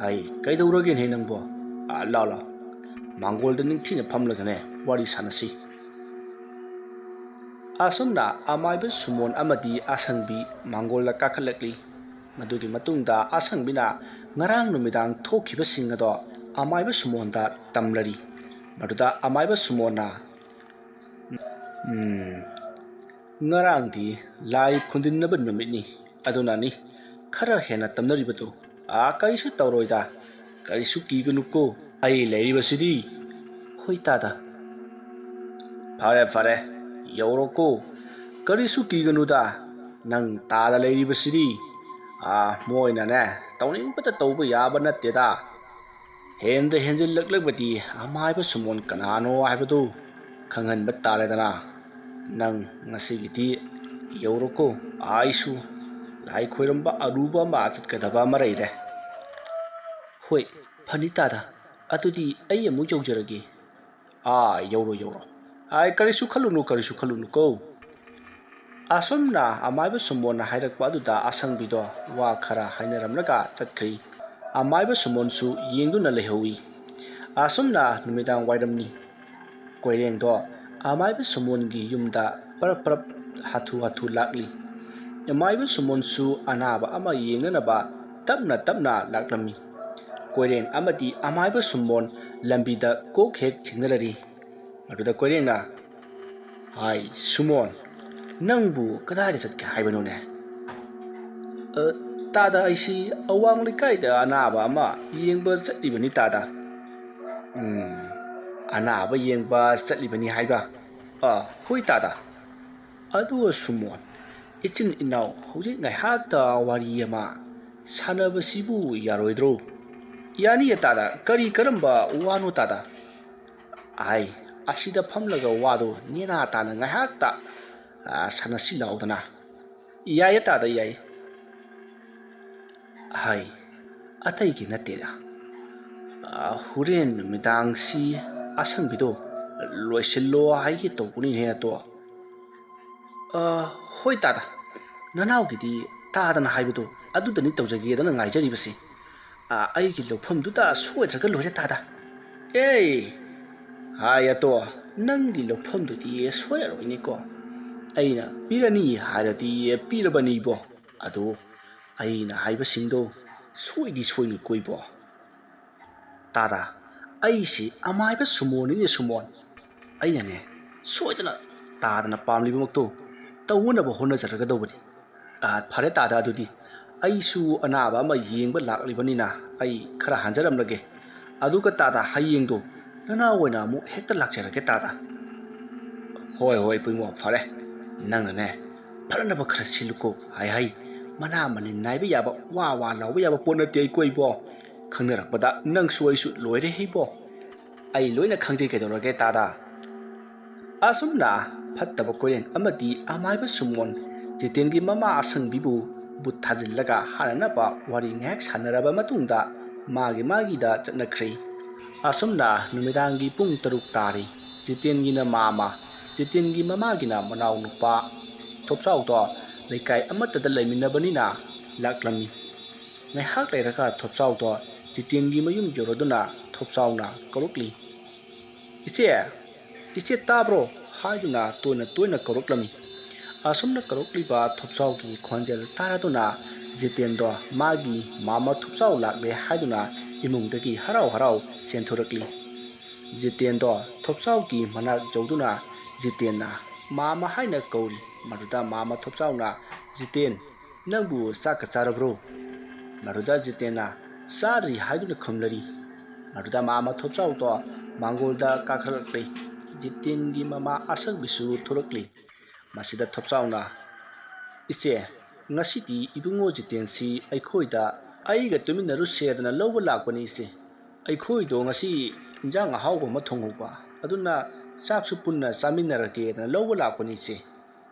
ꯍꯩ, ꯀꯩꯗꯧꯔꯒꯦꯅꯦ ꯅꯪꯕꯣ? ꯑ, ꯂꯥꯎ, ꯂꯥꯎ, ꯃꯥꯡꯒꯣꯜꯗ ꯅꯤꯡꯊꯤꯅ ꯐꯝꯂꯒꯅꯦ ꯋꯥꯔꯤ ꯁꯥꯟꯅꯁꯤ꯫" ꯑꯁꯨꯝꯅ ꯑꯃꯥꯏꯕ ꯁꯨꯃꯣꯟ ꯑꯃꯗꯤ ꯑꯁꯪꯕꯤ ꯃꯥꯡꯒꯣꯜꯗ ꯀꯥꯈꯠꯂꯛꯂꯤ꯫ ꯃꯗꯨꯒꯤ ꯃꯇꯨꯡꯗ ꯑꯁꯪꯕꯤꯅ ꯉꯔꯥꯡ ꯅꯨꯃꯤꯗꯥꯡ ꯊꯣꯛꯈꯤꯕꯁꯤꯡ ꯑꯗꯣ ꯑꯃꯥꯏꯕ ꯁꯨꯃꯣꯟꯗ ꯇꯝꯂꯔꯤ꯫ ꯃꯗꯨꯗ ꯑꯃꯥꯏꯕ ꯁꯨꯃꯣꯟꯅ, "ꯎꯝ, ꯉꯔꯥꯡꯗꯤ ꯂꯥꯏ ꯈꯨꯟꯗꯤꯟꯅꯕ ꯅꯨꯃꯤꯠꯅꯤ, ꯑꯗꯨꯅꯅꯤ ꯈꯔ ꯍꯦꯟꯅ ꯇꯝꯅꯔꯤꯕꯗꯨ꯫ ꯑꯥ, ꯀꯔꯤꯁꯨ ꯇꯧꯔꯣꯏꯗ, ꯀꯔꯤꯁꯨ ꯀꯤꯒꯅꯨꯀꯣ, ꯑꯩ ꯂꯩꯔꯤꯕꯁꯤꯗꯤ꯫" "ꯍꯣꯏ ꯇꯥꯗ꯫" "ꯐꯔꯦ, ꯐꯔꯦ, ꯌꯧꯔꯣꯀꯣ, ꯀꯔꯤꯁꯨ ꯀꯤꯒꯅꯨꯗ, ꯅꯪ ꯇꯥꯗ ꯂꯩꯔꯤꯕꯁꯤꯗꯤ꯫ ꯑꯥ, ꯃꯣꯏꯅꯅꯦ ꯇꯧꯅꯤꯡꯕꯇ ꯇꯧꯕ ꯌꯥꯕ ꯅꯠꯇꯦꯗ꯫ ꯍꯦꯟꯗ ꯍꯦꯟꯖꯤꯜꯂꯛꯂꯕꯗꯤ ꯑꯃꯥꯏꯕ ꯁꯨꯃꯣꯟ ꯀꯅꯥꯅꯣ ꯍꯥꯏꯕꯗꯨ ꯈꯪꯍꯟꯕ ꯇꯥꯔꯦꯗꯅ꯫ ꯅꯪ ꯉꯁꯤꯒꯤꯗꯤ ꯌꯧꯔꯣꯀꯣ, ꯑꯩꯁꯨ ꯂꯥꯏ ꯈꯣꯏꯔꯝꯕ ꯑꯔꯨꯕ ꯑꯃ ꯆꯠꯀꯗꯕ ꯑꯃ ꯂꯩꯔꯦ꯫" "ꯍꯣꯏ, ꯐꯅꯤ ꯇꯥꯗ, ꯑꯗꯨꯗꯤ ꯑꯩ ꯑꯃꯨꯛ ꯌꯧꯖꯔꯒꯦ꯫" "ꯑꯥ, ꯌꯧꯔꯣ, ꯌꯧꯔꯣ꯫ ꯑꯥꯏ, ꯀꯔꯤꯁꯨ ꯈꯜꯂꯨꯅꯨ, ꯀꯔꯤꯁꯨ ꯈꯜꯂꯨꯅꯨꯀꯣ꯫" ꯑꯁꯨꯝꯅ ꯑꯃꯥꯏꯕ ꯁꯨꯃꯣꯟꯅ ꯍꯥꯏꯔꯛꯄ ꯑꯗꯨꯗ ꯑꯁꯪꯕꯤꯗꯣ ꯋꯥ ꯈꯔ ꯍꯥꯏꯅꯔꯝꯂꯒ ꯆꯠꯈ꯭ꯔꯤ꯫ ꯑꯃꯥꯏꯕ ꯁꯨꯃꯣꯟꯁꯨ ꯌꯦꯡꯗꯨꯅ ꯂꯩꯍꯧꯏ꯫ ꯑꯁꯨꯝꯅ ꯅꯨꯃꯤꯗꯥꯡ ꯋꯥꯏꯔꯝꯅꯤ꯫ ꯀꯣꯏꯔꯦꯡꯗꯣ ꯑꯃꯥꯏꯕ ꯁꯨꯃꯣꯟꯒꯤ ꯌꯨꯝꯗ ꯄꯔꯞ ꯄꯔꯞ ꯍꯥꯊꯨ ꯍꯥꯊꯨ ꯂꯥꯛꯂꯤ꯫ ꯑꯃꯥꯏꯕ ꯁꯨꯃꯣꯟꯁꯨ ꯑꯅꯥꯕ ꯑꯃ ꯌꯦꯡꯅꯅꯕ ꯇꯞꯅ ꯇꯞꯅ ꯂꯥꯛꯂꯝꯃꯤ꯫ ꯀꯣꯏꯔꯦꯡ ꯑꯃꯗꯤ ꯑꯃꯥꯏꯕ ꯁꯨꯃꯣꯟ ꯂꯝꯕꯤꯗ ꯀꯣꯛ ꯍꯦꯛ ꯊꯦꯡꯅꯔꯔꯤ꯫ ꯑꯗꯨꯗ ꯀꯣꯏꯔꯦꯡꯅ, "ꯍꯥꯏ, ꯁꯨꯃꯣꯟ, ꯅꯪꯕꯨ ꯀꯗꯥꯏꯗ ꯆꯠꯀꯦ ꯍꯥꯏꯕꯅꯣꯅꯦ?" "ꯑ, ꯇꯥꯗ, ꯑꯩꯁꯤ ꯑꯋꯥꯡ ꯂꯩꯀꯥꯏꯗ ꯑꯅꯥꯕ ꯑꯃ ꯌꯦꯡꯕ ꯆꯠꯂꯤꯕꯅꯤ ꯇꯥꯗ꯫" "ꯎꯝ, ꯑꯅꯥꯕ ꯌꯦꯡꯕ ꯆꯠꯂꯤꯕꯅꯤ ꯍꯥꯏꯕ? ꯑ, ꯍꯣꯏ ꯇꯥꯗ꯫ ꯑꯗꯨ ꯁꯨꯃꯣꯟ, ꯏꯆꯤꯟ ꯏꯅꯥꯎ ꯍꯧꯖꯤꯛ ꯉꯥꯏꯍꯥꯛꯇ ꯋꯥꯔꯤ ꯑꯃ ꯁꯥꯟꯅꯕꯁꯤꯕꯨ ꯌꯥꯔꯣꯏꯗ꯭ꯔꯣ?" "ꯌꯥꯅꯤꯌꯦ ꯇꯥꯗ, ꯀꯔꯤ ꯀꯔꯝꯕ ꯋꯥꯅꯣ ꯇꯥꯗ?" "ꯑꯥꯏ, ꯑꯁꯤꯗ ꯐꯝꯂꯒ ꯋꯥꯗꯣ ꯅꯦꯅꯥ ꯇꯥꯅ ꯉꯥꯏꯍꯥꯛꯇ, ꯑ, ꯁꯥꯟꯅꯁꯤ ꯂꯥꯎꯗꯅ꯫" "ꯌꯥꯏꯌꯦ ꯇꯥꯗ, ꯌꯥꯏꯌꯦ꯫" "ꯍꯥꯏ, ꯑꯇꯩꯒꯤ ꯅꯠꯇꯦꯗ꯫ ꯑ, ꯍꯣꯔꯦꯟ ꯅꯨꯃꯤꯗꯥꯡꯁꯤ ꯑꯁꯪꯕꯤꯗꯣ ꯂꯣꯏꯁꯤꯜꯂꯣ ꯍꯥꯏꯒꯦ ꯇꯧꯕꯅꯤꯅꯦ ꯑꯇꯣ꯫ ꯑ, ꯍꯣꯏ ꯇꯥꯗ, ꯅꯅꯥꯎꯒꯤꯗꯤ ꯇꯥꯗꯅ ꯍꯥꯏꯕꯗꯣ ꯑꯗꯨꯗꯅꯤ ꯇꯧꯖꯒꯦꯗꯅ ꯉꯥꯏꯖꯔꯤꯕꯁꯤ꯫ ꯑ, ꯑꯩꯒꯤ ꯂꯧꯐꯝꯗꯨꯗ ꯁꯣꯏꯗ꯭ꯔꯒ ꯂꯣꯏꯔꯦ ꯇꯥꯗ꯫ ꯑꯦ, ꯍꯥꯏ ꯑꯇꯣ, ꯅꯪꯒꯤ ꯂꯧꯐꯝꯗꯨꯗꯤ ꯁꯣꯏꯔꯔꯣꯏꯅꯦꯀꯣ꯫ ꯑꯩꯅ ꯄꯤꯔꯅꯤ ꯍꯥꯏꯔꯗꯤ ꯄꯤꯔꯕꯅꯤꯕꯣ꯫ ꯑꯗꯣ ꯑꯩꯅ ꯍꯥꯏꯕꯁꯤꯡꯗꯣ ꯁꯣꯏꯗꯤ ꯁꯣꯏꯅꯨꯀꯣ ꯏꯕꯣ꯫ ꯇꯥꯗ, ꯑꯩꯁꯤ ꯑꯃꯥꯏꯕ ꯁꯨꯃꯣꯟꯅꯤꯅꯦ ꯁꯨꯃꯣꯟ꯫ ꯑꯩꯅꯅꯦ ꯁꯣꯏꯗꯅ ꯇꯥꯗꯅ ꯄꯥꯝꯂꯤꯕꯃꯛꯇꯣ ꯇꯧꯅꯕ ꯍꯣꯠꯅꯖꯔꯒꯗꯧꯕꯅꯤ꯫ ꯑ, ꯐꯔꯦ ꯇꯥꯗ, ꯑꯗꯨꯗꯤ ꯑꯩꯁꯨ ꯑꯅꯥꯕ ꯑꯃ ꯌꯦꯡꯕ ꯂꯥꯛꯂꯤꯕꯅꯤꯅ ꯑꯩ ꯈꯔ ꯍꯟꯖꯔꯝꯂꯒꯦ꯫ ꯑꯗꯨꯒ ꯇꯥꯗ, ꯍꯌꯦꯡꯗꯣ ꯅꯅꯥꯎ ꯑꯣꯏꯅ ꯑꯃꯨꯛ ꯍꯦꯛꯇ ꯂꯥꯛꯆꯔꯒꯦ ꯇꯥꯗ꯫ ꯍꯣꯏ ꯍꯣꯏ ꯄꯨꯡꯉꯣ, ꯐꯔꯦ꯫ ꯅꯪꯅꯅꯦ ꯐꯔꯅꯕ ꯈꯔ ꯁꯤꯜꯂꯨꯀꯣ꯫ ꯍꯥꯏ ꯍꯥꯏ, ꯃꯅꯥ ꯃꯅꯤꯟ ꯅꯥꯏꯕ ꯌꯥꯕ, ꯋꯥ ꯋꯥ ꯂꯥꯎꯕ ꯌꯥꯕ ꯄꯣꯠ ꯅꯠꯇꯦ ꯑꯩꯀꯣ ꯏꯕꯣ꯫ ꯈꯪꯅꯔꯛꯄꯗ ꯅꯪꯁꯨ ꯑꯩꯁꯨ ꯂꯣꯏꯔꯦ ꯏꯕꯣ꯫ ꯑꯩ ꯂꯣꯏꯅ ꯈꯪꯖꯩ ꯀꯩꯗꯧꯔꯒꯦ ꯇꯥꯗ꯫ ꯑꯁꯨꯝꯅ ꯐꯠꯇꯕ ꯀꯣꯏꯔꯦꯡ ꯑꯃꯗꯤ ꯑꯃꯥꯏꯕ ꯁꯨꯃꯣꯟ ꯖꯤꯇꯦꯟꯒꯤ ꯃꯃꯥ ꯑꯁꯪꯕꯤꯕꯨ ꯕꯨꯠ ꯊꯥꯖꯤꯜꯂꯒ ꯍꯥꯠꯅꯅꯕ ꯋꯥꯔꯤ ꯉꯥꯏꯍꯥꯛ ꯁꯥꯟꯅꯔꯕ ꯃꯇꯨꯡꯗ ꯃꯥꯒꯤ ꯃꯥꯒꯤꯗ ꯆꯠꯅꯈ꯭ꯔꯦ꯫ ꯑꯁꯨꯝꯅ ꯅꯨꯃꯤꯗꯥꯡꯒꯤ ꯄꯨꯡ ꯇꯔꯨꯛ ꯇꯥꯔꯦ꯫ ꯖꯤꯇꯦꯟꯒꯤꯅ ꯃꯥꯃ, ꯖꯤꯇꯦꯟꯒꯤ ꯃꯃꯥꯒꯤꯅ ꯃꯅꯥꯎ ꯅꯨꯄꯥ ꯊꯣꯞꯆꯥꯎꯗꯣ ꯂꯩꯀꯥꯏ ꯑꯃꯠꯇꯗ ꯂꯩꯃꯤꯟꯅꯕꯅꯤꯅ ꯂꯥꯛꯂꯝꯃꯤ꯫ ꯉꯥꯏꯍꯥꯛ ꯂꯩꯔꯒ ꯊꯣꯞꯆꯥꯎꯗꯣ ꯖꯤꯇꯦꯟꯒꯤ ꯃꯌꯨꯝ ꯌꯧꯔꯗꯨꯅ ꯊꯣꯞꯆꯥꯎꯅ ꯀꯧꯔꯛꯂꯤ꯫ "ꯏꯆꯦ, ꯏꯆꯦ ꯇꯥꯕ꯭ꯔꯣ?" ꯍꯥꯏꯗꯨꯅ ꯇꯣꯏꯅ ꯇꯣꯏꯅ ꯀꯧꯔꯛꯂꯝꯃꯤ꯫ ꯑꯁꯨꯝꯅ ꯀꯧꯔꯛꯂꯤꯕ ꯊꯣꯞꯆꯥꯎꯒꯤ ꯈꯣꯟꯖꯦꯜ ꯇꯥꯔꯗꯨꯅ ꯖꯤꯇꯦꯟꯗꯣ ꯃꯥꯒꯤ ꯃꯥꯃ ꯊꯣꯞꯆꯥꯎ ꯂꯥꯛꯂꯦ ꯍꯥꯏꯗꯨꯅ ꯏꯃꯨꯡꯗꯒꯤ ꯍꯔꯥꯎ ꯍꯔꯥꯎ ꯆꯦꯟꯊꯣꯔꯛꯂꯤ꯫ ꯖꯤꯇꯦꯟꯗꯣ ꯊꯣꯞꯆꯥꯎꯒꯤ ꯃꯅꯥꯛ ꯌꯧꯗꯨꯅ ꯖꯤꯇꯦꯟꯅ "ꯃꯥꯃ" ꯍꯥꯏꯅ ꯀꯧꯔꯤ꯫ ꯃꯗꯨꯗ ꯃꯥꯃ ꯊꯣꯞꯆꯥꯎꯅ, "ꯖꯤꯇꯦꯟ, ꯅꯪꯕꯨ ꯆꯥꯛꯀ ꯆꯥꯔꯕ꯭ꯔꯣ?" ꯃꯗꯨꯗ ꯖꯤꯇꯦꯟꯅ "ꯆꯥꯗ꯭ꯔꯤ" ꯍꯥꯏꯗꯨꯅ ꯈꯨꯝꯂꯔꯤ꯫ ꯃꯗꯨꯗ ꯃꯥꯃ ꯊꯣꯞꯆꯥꯎꯗꯣ ꯃꯥꯡꯒꯣꯜꯗ ꯀꯥꯈꯠꯂꯛꯂꯤ꯫ ꯖꯤꯇꯦꯟꯒꯤ ꯃꯃꯥ ꯑꯁꯪꯕꯤꯁꯨ ꯊꯣꯔꯛꯂꯤ꯫ ꯃꯁꯤꯗ ꯊꯣꯞꯆꯥꯎꯅ, "ꯏꯆꯦ, ꯉꯁꯤꯗꯤ ꯏꯕꯨꯡꯉꯣ ꯖꯤꯇꯦꯟꯁꯤ ꯑꯩꯈꯣꯏꯗ ꯑꯩꯒ ꯇꯨꯃꯤꯟꯅꯔꯨꯁꯦꯗꯅ ꯂꯧꯕ ꯂꯥꯛꯄꯅꯤ ꯏꯆꯦ꯫ ꯑꯩꯈꯣꯏꯗꯣ ꯉꯁꯤ ꯏꯟꯖꯥꯡ ꯑꯍꯥꯎꯕ ꯑꯃ ꯊꯣꯡꯍꯧꯕ, ꯑꯗꯨꯅ ꯆꯥꯛꯁꯨ ꯄꯨꯟꯅ ꯆꯥꯃꯤꯟꯅꯔꯒꯦꯗꯅ ꯂꯧꯕ ꯂꯥꯛꯄꯅꯤ ꯏꯆꯦ꯫"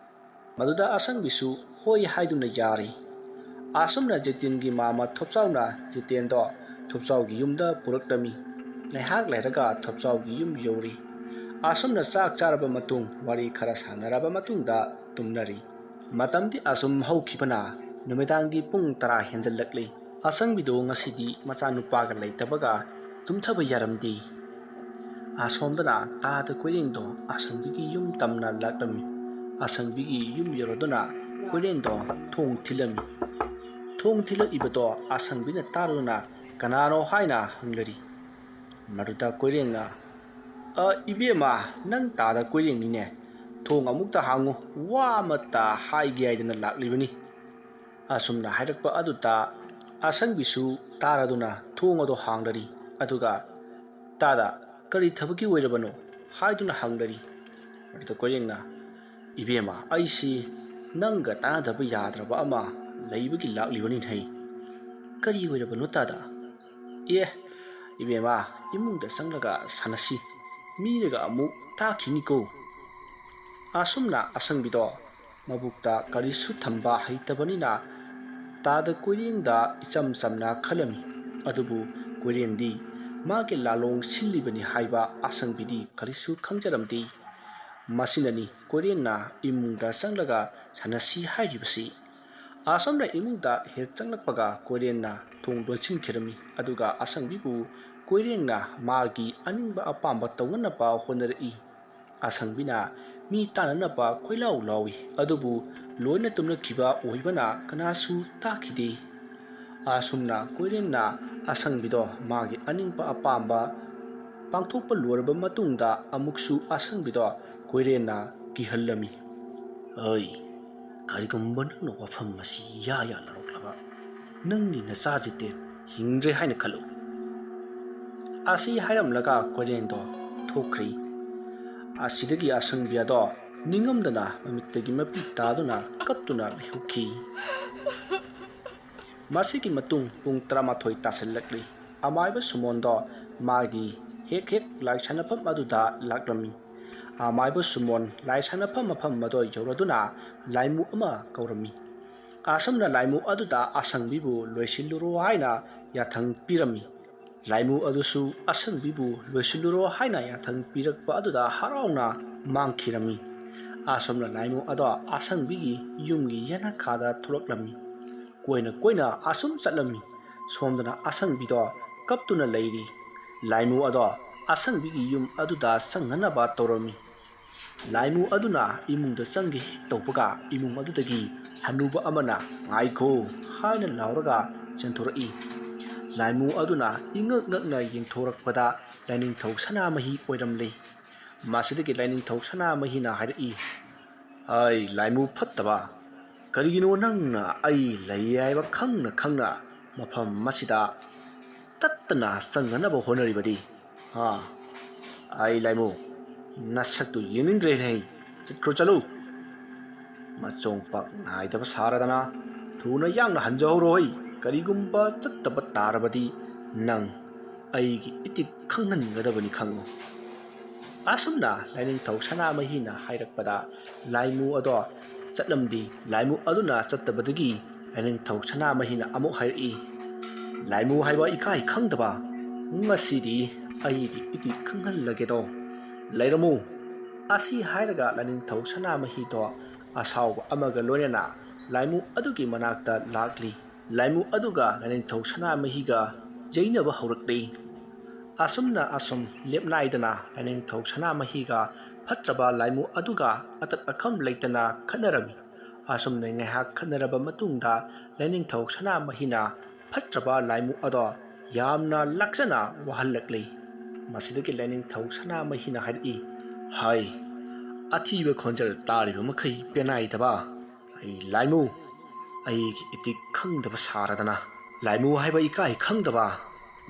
ꯃꯗꯨꯗ ꯑꯁꯪꯕꯤꯁꯨ ꯍꯣꯏ ꯍꯥꯏꯗꯨꯅ ꯌꯥꯔꯤ꯫ ꯑꯁꯨꯝꯅ ꯖꯤꯇꯦꯟꯒꯤ ꯃꯥꯃ ꯊꯣꯞꯆꯥꯎꯅ ꯖꯤꯇꯦꯟꯗꯣ ꯊꯣꯞꯆꯥꯎꯒꯤ ꯌꯨꯝꯗ ꯄꯨꯔꯛꯂꯝꯃꯤ꯫ ꯉꯥꯏꯍꯥꯛ ꯂꯩꯔꯒ ꯊꯣꯞꯆꯥꯎꯒꯤ ꯌꯨꯝ ꯌꯧꯔꯤ꯫ ꯑꯁꯨꯝꯅ ꯆꯥꯛ ꯆꯥꯔꯕ ꯃꯇꯨꯡ ꯋꯥꯔꯤ ꯈꯔ ꯁꯥꯟꯅꯔꯕ ꯃꯇꯨꯡꯗ ꯇꯨꯝꯅꯔꯤ꯫ ꯃꯇꯝꯗꯤ ꯑꯁꯨꯝ ꯍꯧꯈꯤꯕꯅ ꯅꯨꯃꯤꯗꯥꯡꯒꯤ ꯄꯨꯡ ꯇꯔꯥ ꯍꯦꯟꯖꯜꯂꯛꯂꯤ꯫ ꯑꯁꯪꯕꯤꯗꯨ ꯉꯁꯤꯗꯤ ꯃꯆꯥꯅꯨꯄꯥꯒ ꯂꯩꯇꯕꯒ ꯇꯨꯝꯊꯕ ꯌꯥꯔꯝꯗꯦ꯫ ꯑꯁꯣꯝꯗꯅ ꯇꯥꯗ ꯀꯣꯏꯔꯦꯡꯗꯣ ꯑꯁꯪꯕꯤꯒꯤ ꯌꯨꯝ ꯇꯝꯅ ꯂꯥꯛꯂꯝꯃꯤ꯫ ꯑꯁꯪꯕꯤꯒꯤ ꯌꯨꯝ ꯌꯧꯔꯗꯨꯅ ꯀꯣꯏꯔꯦꯡꯗꯣ ꯊꯣꯡ ꯊꯤꯜꯂꯝꯃꯤ꯫ ꯊꯣꯡ ꯊꯤꯜꯂꯛꯏꯕꯗꯣ ꯑꯁꯪꯕꯤꯅ ꯇꯥꯔꯗꯨꯅ ꯀꯅꯥꯅꯣ ꯍꯥꯏꯅ ꯍꯪꯂꯔꯤ꯫ ꯃꯗꯨꯗ ꯀꯣꯏꯔꯦꯡꯅ, "ꯑ, ꯏꯕꯦꯝꯃ, ꯅꯪ ꯇꯥꯗ ꯀꯣꯏꯔꯦꯡꯅꯤꯅꯦ꯫ ꯊꯣꯡ ꯑꯃꯨꯛꯇ ꯍꯥꯡꯉꯨ, ꯋꯥ ꯑꯃꯇ ꯍꯥꯏꯒꯦ ꯍꯥꯏꯗꯅ ꯂꯥꯛꯂꯤꯕꯅꯤ"꯫ ꯑꯁꯨꯝꯅ ꯍꯥꯏꯔꯛꯄ ꯑꯗꯨꯗ ꯑꯁꯪꯕꯤꯁꯨ ꯇꯥꯔꯗꯨꯅ ꯊꯣꯡ ꯑꯗꯨ ꯍꯥꯡꯂꯔꯤ꯫ ꯑꯗꯨꯒ "ꯇꯥꯗ, ꯀꯔꯤ ꯊꯕꯛꯀꯤ ꯑꯣꯏꯔꯕꯅꯣ?" ꯍꯥꯏꯗꯨꯅ ꯍꯪꯂꯔꯤ꯫ ꯑꯗꯨꯗ ꯀꯣꯏꯔꯦꯡꯅ, "ꯏꯕꯦꯝꯃ, ꯑꯩꯁꯤ ꯅꯪꯒ ꯇꯥꯟꯅꯗꯕ ꯌꯥꯗ꯭ꯔꯕ ꯑꯃ ꯂꯩꯕꯒꯤ ꯂꯥꯛꯂꯤꯕꯅꯤꯅꯦ꯫ ꯀꯔꯤ ꯑꯣꯏꯔꯕꯅꯣ ꯇꯥꯗ?" "ꯑꯦ, ꯏꯕꯦꯝꯃ, ꯏꯃꯨꯡꯗ ꯆꯪꯂꯒ ꯁꯥꯟꯅꯁꯤ, ꯃꯤꯅꯒ ꯑꯃꯨꯛ ꯇꯥꯈꯤꯅꯤꯀꯣ"꯫ ꯑꯁꯨꯝꯅ ꯑꯁꯪꯕꯤꯗꯣ ꯃꯕꯨꯛꯇ ꯀꯔꯤꯁꯨ ꯊꯝꯕ ꯍꯩꯇꯕꯅꯤꯅ ꯇꯥꯗ ꯀꯣꯏꯔꯦꯡꯗ ꯏꯆꯝ ꯆꯝꯅ ꯈꯜꯂꯝꯃꯤ꯫ ꯑꯗꯨꯕꯨ ꯀꯣꯏꯔꯦꯡꯗꯤ ꯃꯥꯒꯤ ꯂꯥꯂꯣꯡ ꯁꯤꯜꯂꯤꯕꯅꯤ ꯍꯥꯏꯕ ꯑꯁꯪꯕꯤꯗꯤ ꯀꯔꯤꯁꯨ ꯈꯪꯖꯔꯝꯗꯦ꯫ ꯃꯁꯤꯅꯅꯤ ꯀꯣꯏꯔꯦꯡꯅ ꯏꯃꯨꯡꯗ ꯆꯪꯂꯒ ꯁꯥꯟꯅꯁꯤ ꯍꯥꯏꯔꯤꯕꯁꯤ꯫ ꯑꯁꯨꯝꯅ ꯏꯃꯨꯡꯗ ꯍꯦꯛ ꯆꯪꯂꯛꯄꯒ ꯀꯣꯏꯔꯦꯡꯅ ꯊꯣꯡ ꯂꯣꯟꯁꯤꯟꯈꯤꯔꯝꯃꯤ꯫ ꯑꯗꯨꯒ ꯑꯁꯪꯕꯤꯕꯨ ꯀꯣꯏꯔꯦꯡꯅ ꯃꯥꯒꯤ ꯑꯅꯤꯡꯕ ꯑꯄꯥꯝꯕ ꯇꯧꯅꯅꯕ ꯍꯣꯠꯅꯔꯛꯏ꯫ ꯑꯁꯪꯕꯤꯅ ꯃꯤ ꯇꯥꯅꯅꯕ ꯀꯣꯏꯂꯥꯎ ꯂꯥꯎꯏ, ꯑꯗꯨꯕꯨ ꯂꯣꯏꯅ ꯇꯨꯝꯅꯈꯤꯕ ꯑꯣꯏꯕꯅ ꯀꯅꯥꯁꯨ ꯇꯥꯈꯤꯗꯦ꯫ ꯑꯁꯨꯝꯅ ꯀꯣꯏꯔꯦꯡꯅ ꯑꯁꯪꯕꯤꯗꯣ ꯃꯥꯒꯤ ꯑꯅꯤꯡꯕ ꯑꯄꯥꯝꯕ ꯄꯥꯡꯊꯣꯛꯄ ꯂꯣꯏꯔꯕ ꯃꯇꯨꯡꯗ ꯑꯃꯨꯛꯁꯨ ꯑꯁꯪꯕꯤꯗꯣ ꯀꯣꯏꯔꯦꯡꯅ ꯀꯤꯍꯜꯂꯝꯃꯤ꯫ "ꯑꯩ, ꯀꯔꯤꯒꯨꯝꯕ ꯅꯪꯅ ꯋꯥꯐꯝ ꯑꯁꯤ ꯏꯌꯥ ꯌꯥꯅꯔꯛꯂꯕ, ꯅꯪꯒꯤ ꯅꯆꯥꯁꯤꯗꯤ ꯍꯤꯡꯗ꯭ꯔꯦ ꯍꯥꯏꯅ ꯈꯜꯂꯨ"꯫ ꯑꯁꯤ ꯍꯥꯏꯔꯝꯂꯒ ꯀꯣꯏꯔꯦꯡꯗꯣ ꯊꯣꯛꯈ꯭ꯔꯦ꯫ ꯑꯁꯤꯗꯒꯤ ꯑꯁꯪꯕꯤ ꯑꯗꯣ ꯅꯤꯡꯉꯝꯗꯅ ꯃꯃꯤꯠꯇꯒꯤ ꯃꯄꯤ ꯇꯥꯗꯨꯅ ꯀꯞꯇꯨꯅ ꯂꯩꯍꯧꯈꯤ꯫ ꯃꯁꯤꯒꯤ ꯃꯇꯨꯡ ꯄꯨꯡ ꯇꯔꯥꯃꯥꯊꯣꯏ ꯇꯥꯁꯤꯜꯂꯛꯂꯤ꯫ ꯑꯃꯥꯏꯕ ꯁꯨꯃꯣꯟꯗꯣ ꯃꯥꯒꯤ ꯍꯦꯛ ꯍꯦꯛ ꯂꯥꯏ ꯁꯥꯟꯅꯐꯝ ꯑꯗꯨꯗ ꯂꯥꯛꯂꯝꯃꯤ꯫ ꯑꯃꯥꯏꯕ ꯁꯨꯃꯣꯟ ꯂꯥꯏ ꯁꯥꯟꯅꯐꯝ ꯃꯐꯝ ꯑꯗꯨ ꯌꯧꯔꯗꯨꯅ ꯂꯥꯏꯃꯨ ꯑꯃ ꯀꯧꯔꯝꯃꯤ꯫ ꯑꯁꯨꯝꯅ ꯂꯥꯏꯃꯨ ꯑꯗꯨꯗ ꯑꯁꯪꯕꯤꯕꯨ ꯂꯣꯏꯁꯤꯜꯂꯨꯔꯣ ꯍꯥꯏꯅ ꯌꯥꯊꯪ ꯄꯤꯔꯝꯃꯤ꯫ ꯂꯥꯏꯃꯨ ꯑꯗꯨꯁꯨ ꯑꯁꯪꯕꯤꯕꯨ ꯂꯣꯏꯁꯤꯜꯂꯨꯔꯣ ꯍꯥꯏꯅ ꯌꯥꯊꯪ ꯄꯤꯔꯛꯄ ꯑꯗꯨꯗ ꯍꯔꯥꯎꯅ ꯃꯥꯡꯈꯤꯔꯝꯃꯤ꯫ ꯑꯁꯨꯝꯅ ꯂꯥꯏꯃꯨ ꯑꯗꯣ ꯑꯁꯪꯕꯤꯒꯤ ꯌꯨꯝꯒꯤ ꯌꯦꯅꯈꯥꯗ ꯊꯣꯛꯂꯛꯂꯝꯃꯤ꯫ ꯀꯣꯏꯅ ꯀꯣꯏꯅ ꯑꯁꯨꯝ ꯆꯠꯂꯝꯃꯤ꯫ ꯁꯣꯝꯗꯅ ꯑꯁꯪꯕꯤꯗꯣ ꯀꯞꯇꯨꯅ ꯂꯩꯔꯤ꯫ ꯂꯥꯏꯃꯨ ꯑꯗꯣ ꯑꯁꯪꯕꯤꯒꯤ ꯌꯨꯝ ꯑꯗꯨꯗ ꯆꯪꯅꯅꯕ ꯇꯧꯔꯝꯃꯤ꯫ ꯂꯥꯏꯃꯨ ꯑꯗꯨꯅ ꯏꯃꯨꯡꯗ ꯆꯪꯒꯦ ꯍꯦꯛ ꯇꯧꯕꯒ, ꯏꯃꯨꯡ ꯑꯗꯨꯗꯒꯤ ꯍꯅꯨꯕ ꯑꯃꯅ "ꯉꯥꯏꯈꯣ" ꯍꯥꯏꯅ ꯂꯥꯎꯔꯒ ꯆꯦꯟꯊꯣꯔꯛꯏ꯫ ꯂꯥꯏꯃꯨ ꯑꯗꯨꯅ ꯏꯉꯛ ꯉꯛꯅ ꯌꯦꯡꯊꯣꯔꯛꯄꯗ ꯂꯥꯏꯅꯤꯡꯊꯧ ꯁꯅꯥꯃꯍꯤ ꯑꯣꯏꯔꯝꯂꯦ꯫ ꯃꯁꯤꯗꯒꯤ ꯂꯥꯏꯅꯤꯡꯊꯧ ꯁꯅꯥꯃꯍꯤꯅ ꯍꯥꯏꯔꯛꯏ, "ꯍꯩ ꯂꯥꯏꯃꯨ ꯐꯠꯇꯕ, ꯀꯔꯤꯒꯤꯅꯣ ꯅꯪꯅ ꯑꯩ ꯂꯩ ꯍꯥꯏꯕ ꯈꯪꯅ ꯈꯪꯅ ꯃꯐꯝ ꯑꯁꯤꯗ ꯇꯠꯇꯅ ꯆꯪꯅꯅꯕ ꯍꯣꯠꯅꯔꯤꯕꯗꯤ? ꯍꯥ? ꯑꯩ ꯂꯥꯏꯃꯨ, ꯅꯁꯛꯇꯨ ꯌꯦꯡꯅꯤꯡꯗ꯭ꯔꯦꯅꯦ꯫ ꯆꯠꯈ꯭ꯔꯣ, ꯆꯠꯂꯨ꯫ ꯃꯆꯣꯡ ꯄꯥꯛ ꯅꯥꯏꯗꯕ ꯁꯥꯔꯗꯅ ꯊꯨꯅ ꯌꯥꯡꯅ ꯍꯟꯖꯍꯧꯔꯣ ꯍꯩ꯫ ꯀꯔꯤꯒꯨꯝꯕ ꯆꯠꯇꯕ ꯇꯥꯔꯕꯗꯤ ꯅꯪ ꯑꯩꯒꯤ ꯏꯇꯤꯛ ꯈꯪꯍꯟꯒꯗꯕꯅꯤ ꯈꯪꯉꯨ"꯫ ꯑꯁꯨꯝꯅ ꯂꯥꯏꯅꯤꯡꯊꯧ ꯁꯅꯥꯃꯍꯤꯅ ꯍꯥꯏꯔꯛꯄꯗ ꯂꯥꯏꯃꯨ ꯑꯗꯣ ꯆꯠꯂꯝꯗꯦ꯫ ꯂꯥꯏꯃꯨ ꯑꯗꯨꯅ ꯆꯠꯇꯕꯗꯒꯤ ꯂꯥꯏꯅꯤꯡꯊꯧ ꯁꯅꯥꯃꯍꯤꯅ ꯑꯃꯨꯛ ꯍꯥꯏꯔꯛꯏ, "ꯂꯥꯏꯃꯨ ꯍꯥꯏꯕ ꯏꯀꯥꯏ ꯈꯪꯗꯕ, ꯉꯁꯤꯗꯤ ꯑꯩꯒꯤ ꯏꯇꯤꯛ ꯈꯪꯍꯜꯂꯒꯦꯗꯣ꯫ ꯂꯩꯔꯝꯃꯨ"꯫ ꯑꯁꯤ ꯍꯥꯏꯔꯒ ꯂꯥꯏꯅꯤꯡꯊꯧ ꯁꯅꯥꯃꯍꯤꯗꯣ ꯑꯁꯥꯎꯕ ꯑꯃꯒ ꯂꯣꯏꯅꯅ ꯂꯥꯏꯃꯨ ꯑꯗꯨꯒꯤ ꯃꯅꯥꯛꯇ ꯂꯥꯛꯂꯤ꯫ ꯂꯥꯏꯃꯨ ꯑꯗꯨꯒ ꯂꯥꯏꯅꯤꯡꯊꯧ ꯁꯅꯥꯃꯍꯤꯒ ꯌꯩꯅꯕ ꯍꯧꯔꯛꯂꯤ꯫ ꯑꯁꯨꯝꯅ ꯑꯁꯨꯝ ꯂꯦꯞꯅꯥꯏꯗꯅ ꯂꯥꯏꯅꯤꯡꯊꯧ ꯁꯅꯥꯃꯍꯤꯒ ꯐꯠꯇ꯭ꯔꯕ ꯂꯥꯏꯃꯨ ꯑꯗꯨꯒ ꯑꯇꯠ ꯑꯈꯝ ꯂꯩꯇꯅ ꯈꯠꯅꯔꯝꯃꯤ꯫ ꯑꯁꯨꯝꯅ ꯉꯥꯏꯍꯥꯛ ꯈꯠꯅꯔꯕ ꯃꯇꯨꯡꯗ ꯂꯥꯏꯅꯤꯡꯊꯧ ꯁꯅꯥꯃꯍꯤꯅ ꯐꯠꯇ꯭ꯔꯕ ꯂꯥꯏꯃꯨ ꯑꯗꯣ ꯌꯥꯝꯅ ꯂꯥꯛꯆꯅ ꯋꯥꯍꯜꯂꯛꯂꯤ꯫ ꯃꯁꯤꯗꯒꯤ ꯂꯥꯏꯅꯤꯡꯊꯧ ꯁꯅꯥꯃꯍꯤꯅ ꯍꯥꯏꯔꯛꯏ, "ꯍꯥꯏ, ꯑꯊꯤꯕ ꯈꯣꯟꯖꯦꯜ ꯇꯥꯔꯤꯕ ꯃꯈꯩ ꯄꯦꯅꯥꯏꯗꯕ, ꯑꯩ ꯂꯥꯏꯃꯨ, ꯑꯩꯒꯤ ꯏꯇꯤꯛ ꯈꯪꯗꯕ ꯁꯥꯔꯗꯅ, ꯂꯥꯏꯃꯨ ꯍꯥꯏꯕ ꯏꯀꯥꯏ ꯈꯪꯗꯕ,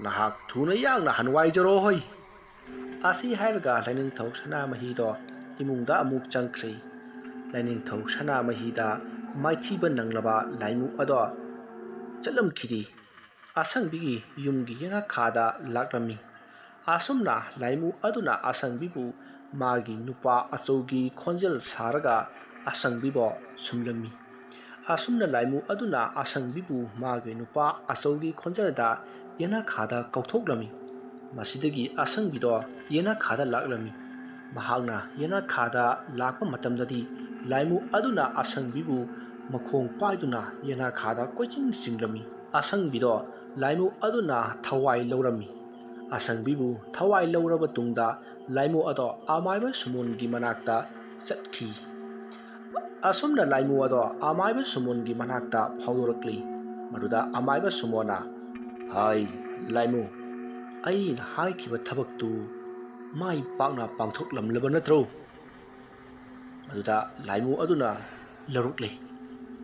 ꯅꯍꯥꯛ ꯊꯨꯅ ꯌꯥꯡꯅ ꯍꯟꯋꯥꯏꯖꯔꯣ ꯍꯣꯏ"꯫ ꯑꯁꯤ ꯍꯥꯏꯔꯒ ꯂꯥꯏꯅꯤꯡꯊꯧ ꯁꯅꯥꯃꯍꯤꯗꯣ ꯏꯃꯨꯡꯗ ꯑꯃꯨꯛ ꯆꯪꯈ꯭ꯔꯦ꯫ ꯂꯥꯏꯅꯤꯡꯊꯧ ꯁꯅꯥꯃꯍꯤꯗ ꯃꯥꯏꯊꯤꯕ ꯅꯪꯂꯕ ꯂꯥꯏꯃꯨ ꯑꯗꯣ ꯆꯠꯂꯝꯈꯤꯗꯦ꯫ ꯑꯁꯪꯕꯤꯒꯤ ꯌꯨꯝꯒꯤ ꯌꯦꯅꯈꯥꯗ ꯂꯥꯛꯂꯝꯃꯤ꯫ ꯑꯁꯨꯝꯅ ꯂꯥꯏꯃꯨ ꯑꯗꯨꯅ ꯑꯁꯪꯕꯤꯕꯨ ꯃꯥꯒꯤ ꯅꯨꯄꯥ ꯑꯆꯧꯒꯤ ꯈꯣꯟꯖꯦꯜ ꯁꯥꯔꯒ ꯑꯁꯪꯕꯤꯕꯨ ꯁꯨꯝꯂꯝꯃꯤ꯫ ꯑꯁꯨꯝꯅ ꯂꯥꯏꯃꯨ ꯑꯗꯨꯅ ꯑꯁꯪꯕꯤꯕꯨ ꯃꯥꯒꯤ ꯅꯨꯄꯥ ꯑꯆꯧꯒꯤ ꯈꯣꯟꯖꯦꯜꯗ ꯌꯦꯅꯥꯈꯥꯗ ꯀꯧꯊꯣꯛꯂꯝꯃꯤ꯫ ꯃꯁꯤꯗꯒꯤ ꯑꯁꯪꯕꯤꯗꯣ ꯌꯦꯅꯥꯈꯥꯗ ꯂꯥꯛꯂꯝꯃꯤ꯫ ꯃꯍꯥꯛꯅ ꯌꯦꯅꯥꯈꯥꯗ ꯂꯥꯛꯄ ꯃꯇꯝꯗꯗꯤ ꯂꯥꯏꯃꯨ ꯑꯗꯨꯅ ꯑꯁꯪꯕꯤꯕꯨ ꯃꯈꯣꯡ ꯄꯥꯏꯗꯨꯅ ꯌꯦꯅꯥꯈꯥꯗ ꯀꯣꯏꯆꯤꯡ ꯆꯤꯡꯂꯝꯃꯤ꯫ ꯑꯁꯪꯕꯤꯗꯣ ꯂꯥꯏꯃꯨ ꯑꯗꯨꯅ ꯊꯋꯥꯏ ꯂꯧꯔꯝꯃꯤ꯫ ꯑꯁꯪꯕꯤꯕꯨ ꯊꯋꯥꯏ ꯂꯧꯔꯕ ꯇꯨꯡꯗ ꯂꯥꯏꯃꯨ ꯑꯗꯣ ꯑꯃꯥꯏꯕ ꯁꯨꯃꯣꯟꯒꯤ ꯃꯅꯥꯛꯇ ꯆꯠꯈꯤ꯫ ꯑꯁꯨꯝꯅ ꯂꯥꯏꯃꯨ ꯑꯗꯣ ꯑꯃꯥꯏꯕ ꯁꯨꯃꯣꯟꯒꯤ ꯃꯅꯥꯛꯇ ꯐꯥꯎꯗꯣꯔꯛꯂꯤ꯫ ꯃꯗꯨꯗ ꯑꯃꯥꯏꯕ ꯁꯨꯃꯣꯟꯅ, "ꯍꯥꯏ ꯂꯥꯏꯃꯨ, ꯑꯩꯅ ꯍꯥꯏꯈꯤꯕ ꯊꯕꯛꯇꯨ ꯃꯥꯏ ꯄꯥꯛꯅ ꯄꯥꯡꯊꯣꯛꯂꯝꯂꯕ ꯅꯠꯇ꯭ꯔꯣ?" ꯃꯗꯨꯗ ꯂꯥꯏꯃꯨ ꯑꯗꯨꯅ ꯂꯧꯔꯛꯂꯦ꯫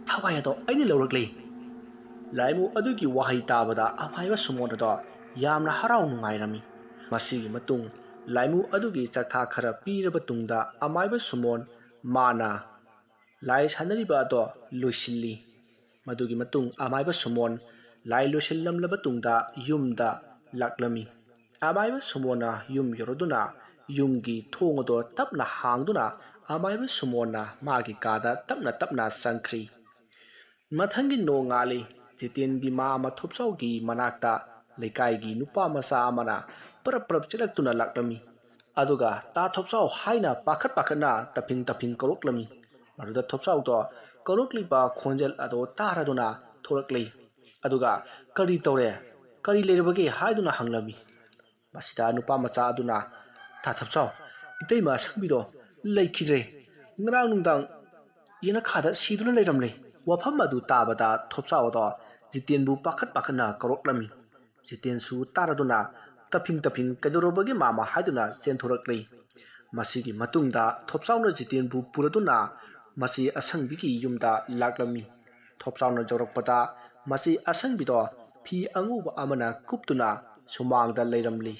"ꯊꯋꯥꯏ ꯑꯗꯣ ꯑꯩꯅ ꯂꯧꯔꯛꯂꯦ꯫" ꯂꯥꯏꯃꯨ ꯑꯗꯨꯒꯤ ꯋꯥꯍꯩ ꯇꯥꯕꯗ ꯑꯃꯥꯏꯕ ꯁꯨꯃꯣꯟ ꯑꯗꯣ ꯌꯥꯝꯅ ꯍꯔꯥꯎ ꯅꯨꯡꯉꯥꯏꯔꯝꯃꯤ꯫ ꯃꯁꯤꯒꯤ ꯃꯇꯨꯡ ꯂꯥꯏꯃꯨ ꯑꯗꯨꯒꯤ ꯆꯥꯛꯊꯥ ꯈꯔ ꯄꯤꯔꯕ ꯇꯨꯡꯗ ꯑꯃꯥꯏꯕ ꯁꯨꯃꯣꯟ ꯃꯥꯅ ꯂꯥꯏ ꯁꯥꯟꯅꯔꯤꯕ ꯑꯗꯣ ꯂꯣꯏꯁꯤꯜꯂꯤ꯫ ꯃꯗꯨꯒꯤ ꯃꯇꯨꯡ ꯑꯃꯥꯏꯕ ꯁꯨꯃꯣꯟ ꯂꯥꯏ ꯂꯣꯏꯁꯤꯜꯂꯝꯂꯕ ꯇꯨꯡꯗ ꯌꯨꯝꯗ ꯂꯥꯛꯂꯝꯃꯤ꯫ ꯑꯃꯥꯏꯕ ꯁꯨꯃꯣꯟꯅ ꯌꯨꯝ ꯌꯧꯔꯗꯨꯅ ꯌꯨꯝꯒꯤ ꯊꯣꯡ ꯑꯗꯣ ꯇꯞꯅ ꯍꯥꯡꯗꯨꯅ ꯑꯃꯥꯏꯕ ꯁꯨꯃꯣꯟꯅ ꯃꯥꯒꯤ ꯀꯥꯗ ꯇꯞꯅ ꯇꯞꯅ ꯆꯪꯈ꯭ꯔꯤ꯫ ꯃꯊꯪꯒꯤ ꯅꯣꯡꯉꯥꯜꯂꯤ꯫ ꯖꯤꯇꯦꯟꯒꯤ ꯃꯥꯃ ꯊꯣꯞꯆꯥꯎꯒꯤ ꯃꯅꯥꯛꯇ ꯂꯩꯀꯥꯏꯒꯤ ꯅꯨꯄꯥ ꯃꯆꯥ ꯑꯃꯅ ꯄꯔꯞ ꯄꯔꯞ ꯆꯦꯜꯂꯛꯇꯨꯅ ꯂꯥꯛꯂꯝꯃꯤ꯫ ꯑꯗꯨꯒ "ꯇꯥ ꯊꯣꯞꯆꯥꯎ" ꯍꯥꯏꯅ ꯄꯥꯈꯠ ꯄꯥꯈꯠꯅ ꯇꯞꯐꯤꯡ ꯇꯞꯐꯤꯡ ꯀꯧꯔꯛꯂꯝꯃꯤ꯫ ꯃꯗꯨꯗ ꯊꯣꯞꯆꯥꯎꯗꯣ ꯀꯧꯔꯛꯂꯤꯕ ꯈꯣꯟꯖꯦꯜ ꯑꯗꯣ ꯇꯥꯔꯗꯨꯅ ꯊꯣꯔꯛꯂꯤ꯫ ꯑꯗꯨꯒ "ꯀꯔꯤ ꯇꯧꯔꯦ? ꯀꯔꯤ ꯂꯩꯔꯕꯒꯦ?" ꯍꯥꯏꯗꯨꯅ ꯍꯪꯂꯝꯃꯤ꯫ ꯃꯁꯤꯗ ꯅꯨꯄꯥ ꯃꯆꯥ ꯑꯗꯨꯅ, "ꯇꯥ ꯊꯣꯞꯆꯥꯎ, ꯏꯇꯩꯃ ꯑꯁꯪꯕꯤꯗꯣ ꯂꯩꯈꯤꯗ꯭ꯔꯦ꯫ ꯉꯔꯥꯡ ꯅꯨꯡꯗꯥꯡ ꯌꯦꯅꯈꯥꯗ ꯁꯤꯗꯨꯅ ꯂꯩꯔꯝꯂꯦ꯫" ꯋꯥꯐꯝ ꯑꯗꯨ ꯇꯥꯕꯗ ꯊꯣꯞꯆꯥꯎ ꯑꯗꯣ ꯖꯤꯇꯦꯟꯕꯨ ꯄꯥꯈꯠ ꯄꯥꯈꯠꯅ ꯀꯧꯔꯛꯂꯝꯃꯤ꯫ ꯖꯤꯇꯦꯟꯁꯨ ꯇꯥꯔꯗꯨꯅ ꯇꯞꯐꯤꯡ ꯇꯞꯐꯤꯡ "ꯀꯩꯗꯧꯔꯕꯒꯦ ꯃꯥꯃ?" ꯍꯥꯏꯗꯨꯅ ꯆꯦꯟꯊꯣꯔꯛꯂꯤ꯫ ꯃꯁꯤꯒꯤ ꯃꯇꯨꯡꯗ ꯊꯣꯞꯆꯥꯎꯅ ꯖꯤꯇꯦꯟꯕꯨ ꯄꯨꯔꯗꯨꯅ ꯃꯆꯦ ꯑꯁꯪꯕꯤꯒꯤ ꯌꯨꯝꯗ ꯂꯥꯛꯂꯝꯃꯤ꯫ ꯊꯣꯞꯆꯥꯎꯅ ꯌꯧꯔꯛꯄꯗ ꯃꯆꯦ ꯑꯁꯪꯕꯤꯗꯣ ꯐꯤ ꯑꯉꯧꯕ ꯑꯃꯅ ꯀꯨꯞꯇꯨꯅ ꯁꯨꯃꯥꯡꯗ ꯂꯩꯔꯝꯂꯤ꯫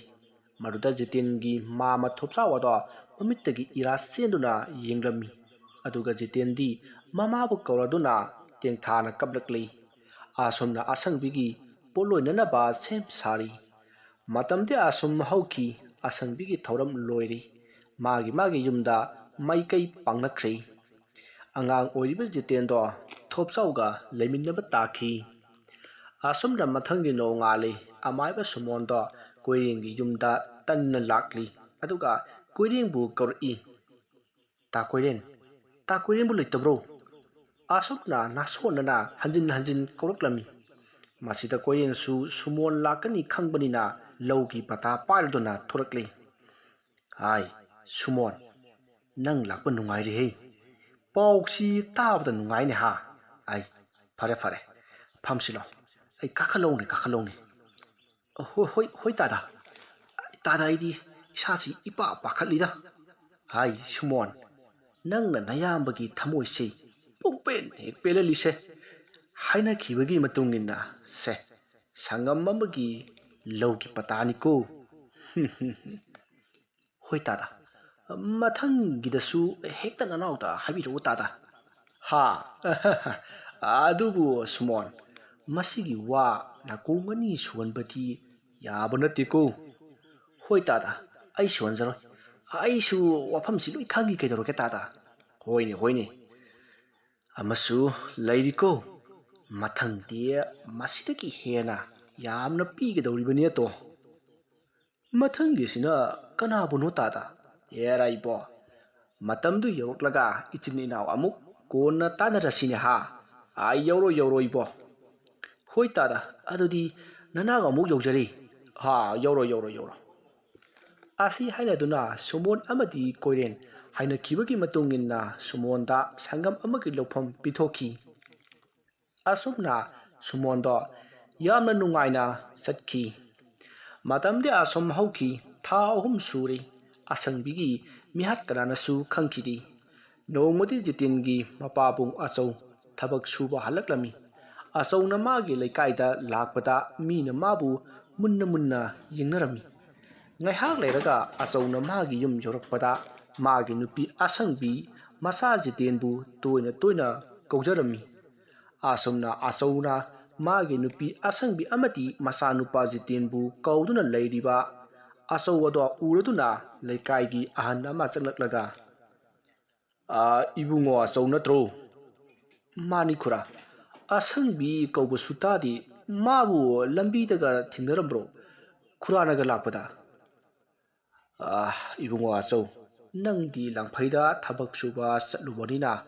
ꯃꯗꯨꯗ ꯖꯤꯇꯦꯟꯒꯤ ꯃꯥꯃ ꯊꯣꯞꯆꯥꯎ ꯑꯗꯣ ꯃꯃꯤꯠꯇꯒꯤ ꯏꯔꯥ ꯆꯦꯟꯗꯨꯅ ꯌꯦꯡꯂꯝꯃꯤ꯫ ꯑꯗꯨꯒ ꯖꯤꯇꯦꯟꯗꯤ ꯃꯃꯥꯕꯨ ꯀꯧꯔꯗꯨꯅ ꯇꯦꯡꯊꯥꯅ ꯀꯞꯂꯛꯂꯤ꯫ ꯑꯁꯨꯝꯅ ꯑꯁꯪꯕꯤꯒꯤ ꯄꯣꯠꯂꯣꯏꯅꯅꯕ ꯁꯦꯝ ꯁꯥꯔꯤ꯫ ꯃꯇꯝꯗꯤ ꯑꯁꯨꯝ ꯍꯧꯈꯤ꯫ ꯑꯁꯪꯕꯤꯒꯤ ꯊꯧꯔꯝ ꯂꯣꯏꯔꯤ꯫ ꯃꯥꯒꯤ ꯃꯥꯒꯤ ꯌꯨꯝꯗ ꯃꯥꯏꯀꯩ ꯄꯥꯡꯅꯈ꯭ꯔꯦ꯫ ꯑꯉꯥꯡ ꯑꯣꯏꯔꯤꯕ ꯖꯤꯇꯦꯟꯗꯣ ꯊꯣꯞꯆꯥꯎꯒ ꯂꯩꯃꯤꯟꯅꯕ ꯇꯥꯈꯤ꯫ ꯑꯁꯨꯝꯅ ꯃꯊꯪꯒꯤ ꯅꯣꯡꯉꯥꯜꯂꯤ꯫ ꯑꯃꯥꯏꯕ ꯁꯨꯃꯣꯟꯗꯣ ꯀꯣꯏꯔꯦꯡꯒꯤ ꯌꯨꯝꯗ ꯇꯟꯅ ꯂꯥꯛꯂꯤ꯫ ꯑꯗꯨꯒ ꯀꯣꯏꯔꯦꯡꯕꯨ ꯀꯧꯔꯛꯏ꯫ "ꯇꯥ ꯀꯣꯏꯔꯦꯟ, ꯇꯥ ꯀꯣꯏꯔꯦꯟꯕꯨ ꯂꯩꯇꯕ꯭ꯔꯣ?" ꯑꯁꯨꯝꯅ ꯅꯥꯁꯣꯟꯅꯅ ꯍꯟꯖꯤꯟ ꯍꯟꯖꯤꯟ ꯀꯧꯔꯛꯂꯝꯃꯤ꯫ ꯃꯁꯤꯗ ꯀꯣꯏꯔꯦꯟꯁꯨ ꯁꯨꯃꯣꯟ ꯂꯥꯛꯀꯅꯤ ꯈꯪꯕꯅꯤꯅ ꯂꯧꯒꯤ ꯄꯇꯥ ꯄꯥꯏꯔꯗꯨꯅ ꯊꯣꯔꯛꯂꯤ꯫ "ꯍꯥꯏ, ꯁꯨꯃꯣꯟ, ꯅꯪ ꯂꯥꯛꯄ ꯅꯨꯡꯉꯥꯏꯔꯦꯍꯦ꯫ ꯄꯥꯎꯁꯤ ꯇꯥꯕꯗ ꯅꯨꯡꯉꯥꯏꯅꯦ ꯍꯥ꯫ ꯑꯩ, ꯐꯔꯦ, ꯐꯔꯦ, ꯐꯝꯁꯤꯜꯂꯣ꯫ ꯑꯩ ꯀꯥꯈꯠꯂꯧꯅꯦ, ꯀꯥꯈꯠꯂꯧꯅꯦ꯫ ꯍꯣꯏ, ꯍꯣꯏ, ꯍꯣꯏ, ꯇꯥꯗ꯫ ꯇꯥꯗ, ꯑꯩꯗꯤ ꯏꯁꯥꯁꯤ ꯏꯄꯥ ꯄꯥꯈꯠꯂꯤꯗ꯫ ꯍꯥꯏ, ꯁꯨꯃꯣꯟ, ꯅꯪꯅ ꯅꯌꯥꯝꯕꯒꯤ ꯊꯃꯣꯏꯁꯤ ꯄꯨꯡꯄꯦꯟ ꯍꯦꯛ ꯄꯦꯜꯍꯜꯂꯤꯁꯦ꯫ ꯍꯥꯏꯅꯈꯤꯕꯒꯤ ꯃꯇꯨꯡ ꯏꯟꯅ, ꯁꯦ, ꯁꯪꯒꯝ ꯑꯃꯒꯤ ꯂꯧꯒꯤ ꯄꯇꯥꯅꯤꯀꯣ꯫" "ꯍꯣꯏ ꯇꯥꯗ, ꯃꯊꯪꯒꯤꯗꯁꯨ ꯍꯦꯛꯇ ꯅꯅꯥꯎꯗ ꯍꯥꯏꯕꯤꯔꯛꯎ ꯇꯥꯗ꯫" "ꯍꯥ?" "ꯑꯗꯨꯕꯨ ꯁꯨꯃꯣꯟ, ꯃꯁꯤꯒꯤ ꯋꯥ ꯅꯥꯀꯣꯡ ꯑꯅꯤ ꯁꯨꯍꯟꯕꯗꯤ ꯌꯥꯕ ꯅꯠꯇꯦꯀꯣ꯫" "ꯍꯣꯏ ꯇꯥꯗ, ꯑꯩ ꯁꯨꯍꯟꯖꯔꯣꯏ꯫ ꯑꯩꯁꯨ ꯋꯥꯐꯝꯁꯤ ꯂꯣꯏ ꯈꯪꯉꯤ ꯀꯩꯗꯧꯔꯒꯦ ꯇꯥꯗ꯫" "ꯍꯣꯏꯅꯦ, ꯍꯣꯏꯅꯦ꯫ ꯑꯃꯁꯨ ꯂꯩꯔꯤꯀꯣ, ꯃꯊꯪꯗꯤ ꯃꯁꯤꯗꯒꯤ ꯍꯦꯟꯅ ꯌꯥꯝꯅ ꯄꯤꯒꯗꯧꯔꯤꯕꯅꯤ ꯑꯗꯣ꯫" "ꯃꯊꯪꯒꯤꯁꯤꯅ ꯀꯅꯥꯕꯨꯅꯣ ꯇꯥꯗ?" "ꯑꯦꯔꯥ ꯏꯕꯣ, ꯃꯇꯝꯗꯨ ꯌꯧꯔꯛꯂꯒ ꯏꯆꯤꯟ ꯏꯅꯥꯎ ꯑꯃꯨꯛ ꯀꯣꯟꯅ ꯇꯥꯟꯅꯔꯁꯤꯅꯦ ꯍꯥ?" "ꯑꯥ, ꯌꯧꯔꯣꯏ, ꯌꯧꯔꯣꯏ ꯏꯕꯣ꯫" "ꯍꯣꯏ ꯇꯥꯗ, ꯑꯗꯨꯗꯤ ꯅꯅꯥꯎ ꯑꯃꯨꯛ ꯌꯧꯖꯔꯤ꯫" "ꯍꯥ, ꯌꯧꯔꯣꯏ, ꯌꯧꯔꯣꯏ, ꯌꯧꯔꯣꯏ꯫" ꯑꯁꯤ ꯍꯥꯏꯅꯗꯨꯅ ꯁꯨꯃꯣꯟ ꯑꯃꯗꯤ ꯀꯣꯏꯔꯦꯟ ꯍꯥꯏꯅꯈꯤꯕꯒꯤ ꯃꯇꯨꯡ ꯏꯟꯅ ꯁꯨꯃꯣꯟꯗ ꯁꯪꯒꯝ ꯑꯃꯒꯤ ꯂꯧꯐꯝ ꯄꯤꯊꯣꯛꯈꯤ꯫ ꯑꯁꯨꯝꯅ ꯁꯨꯃꯣꯟꯗꯣ ꯌꯥꯝꯅ ꯅꯨꯡꯉꯥꯏꯅ ꯆꯠꯈꯤ꯫ ꯃꯇꯝꯗꯤ ꯑꯁꯨꯝ ꯍꯧꯈꯤ꯫ ꯊꯥ ꯑꯍꯨꯝ ꯁꯨꯔꯦ꯫ ꯑꯁꯪꯕꯤꯒꯤ ꯃꯤꯍꯥꯠ ꯀꯅꯥꯅꯁꯨ ꯈꯪꯈꯤꯗꯦ꯫ ꯅꯣꯡꯃꯗꯤ ꯖꯤꯇꯦꯟꯒꯤ ꯃꯄꯥꯕꯨꯡ ꯑꯆꯧ ꯊꯕꯛ ꯁꯨꯕ ꯍꯜꯂꯛꯂꯝꯃꯤ꯫ ꯑꯆꯧꯅ ꯃꯥꯒꯤ ꯂꯩꯀꯥꯏꯗ ꯂꯥꯛꯄꯗ ꯃꯤꯅ ꯃꯥꯕꯨ ꯃꯨꯟꯅ ꯃꯨꯟꯅ ꯌꯦꯡꯅꯔꯝꯃꯤ꯫ ꯉꯥꯏꯍꯥꯛ ꯂꯩꯔꯒ ꯑꯆꯧꯅ ꯃꯥꯒꯤ ꯌꯨꯝ ꯌꯧꯔꯛꯄꯗ ꯃꯥꯒꯤ ꯅꯨꯄꯤ ꯑꯁꯪꯕꯤ ꯃꯆꯥ ꯖꯤꯇꯦꯟꯕꯨ ꯇꯣꯏꯅ ꯇꯣꯏꯅ ꯀꯧꯖꯔꯝꯃꯤ꯫ ꯑꯁꯨꯝꯅ ꯑꯆꯧꯅ ꯃꯥꯒꯤ ꯅꯨꯄꯤ ꯑꯁꯪꯕꯤ ꯑꯃꯗꯤ ꯃꯆꯥꯅꯨꯄꯥ ꯖꯤꯇꯦꯟꯕꯨ ꯀꯧꯗꯨꯅ ꯂꯩꯔꯤꯕ ꯑꯆꯧ ꯑꯗꯣ ꯎꯔꯗꯨꯅ ꯂꯩꯀꯥꯏꯒꯤ ꯑꯍꯟ ꯑꯃ ꯆꯪꯂꯛꯂꯒ, "ꯑꯥ, ꯏꯕꯨꯡꯉꯣ ꯑꯆꯧ ꯅꯠꯇ꯭ꯔꯣ?" "ꯃꯥꯅꯤ ꯈꯨꯔꯥ, ꯑꯁꯪꯕꯤ ꯀꯧꯕꯁꯨ ꯇꯥꯗꯦ꯫ ꯃꯥꯕꯨ ꯂꯝꯕꯤꯗꯒ ꯊꯦꯡꯅꯔꯝꯕ꯭ꯔꯣ, ꯈꯨꯔꯥꯅꯒ ꯂꯥꯛꯄꯗ? "ꯑꯥ, ꯏꯕꯨꯡꯉꯣ ꯑꯆꯧ, ꯅꯪꯗꯤ ꯂꯥꯡꯐꯩꯗ ꯊꯕꯛ ꯁꯨꯕ ꯆꯠꯂꯨꯕꯅꯤꯅ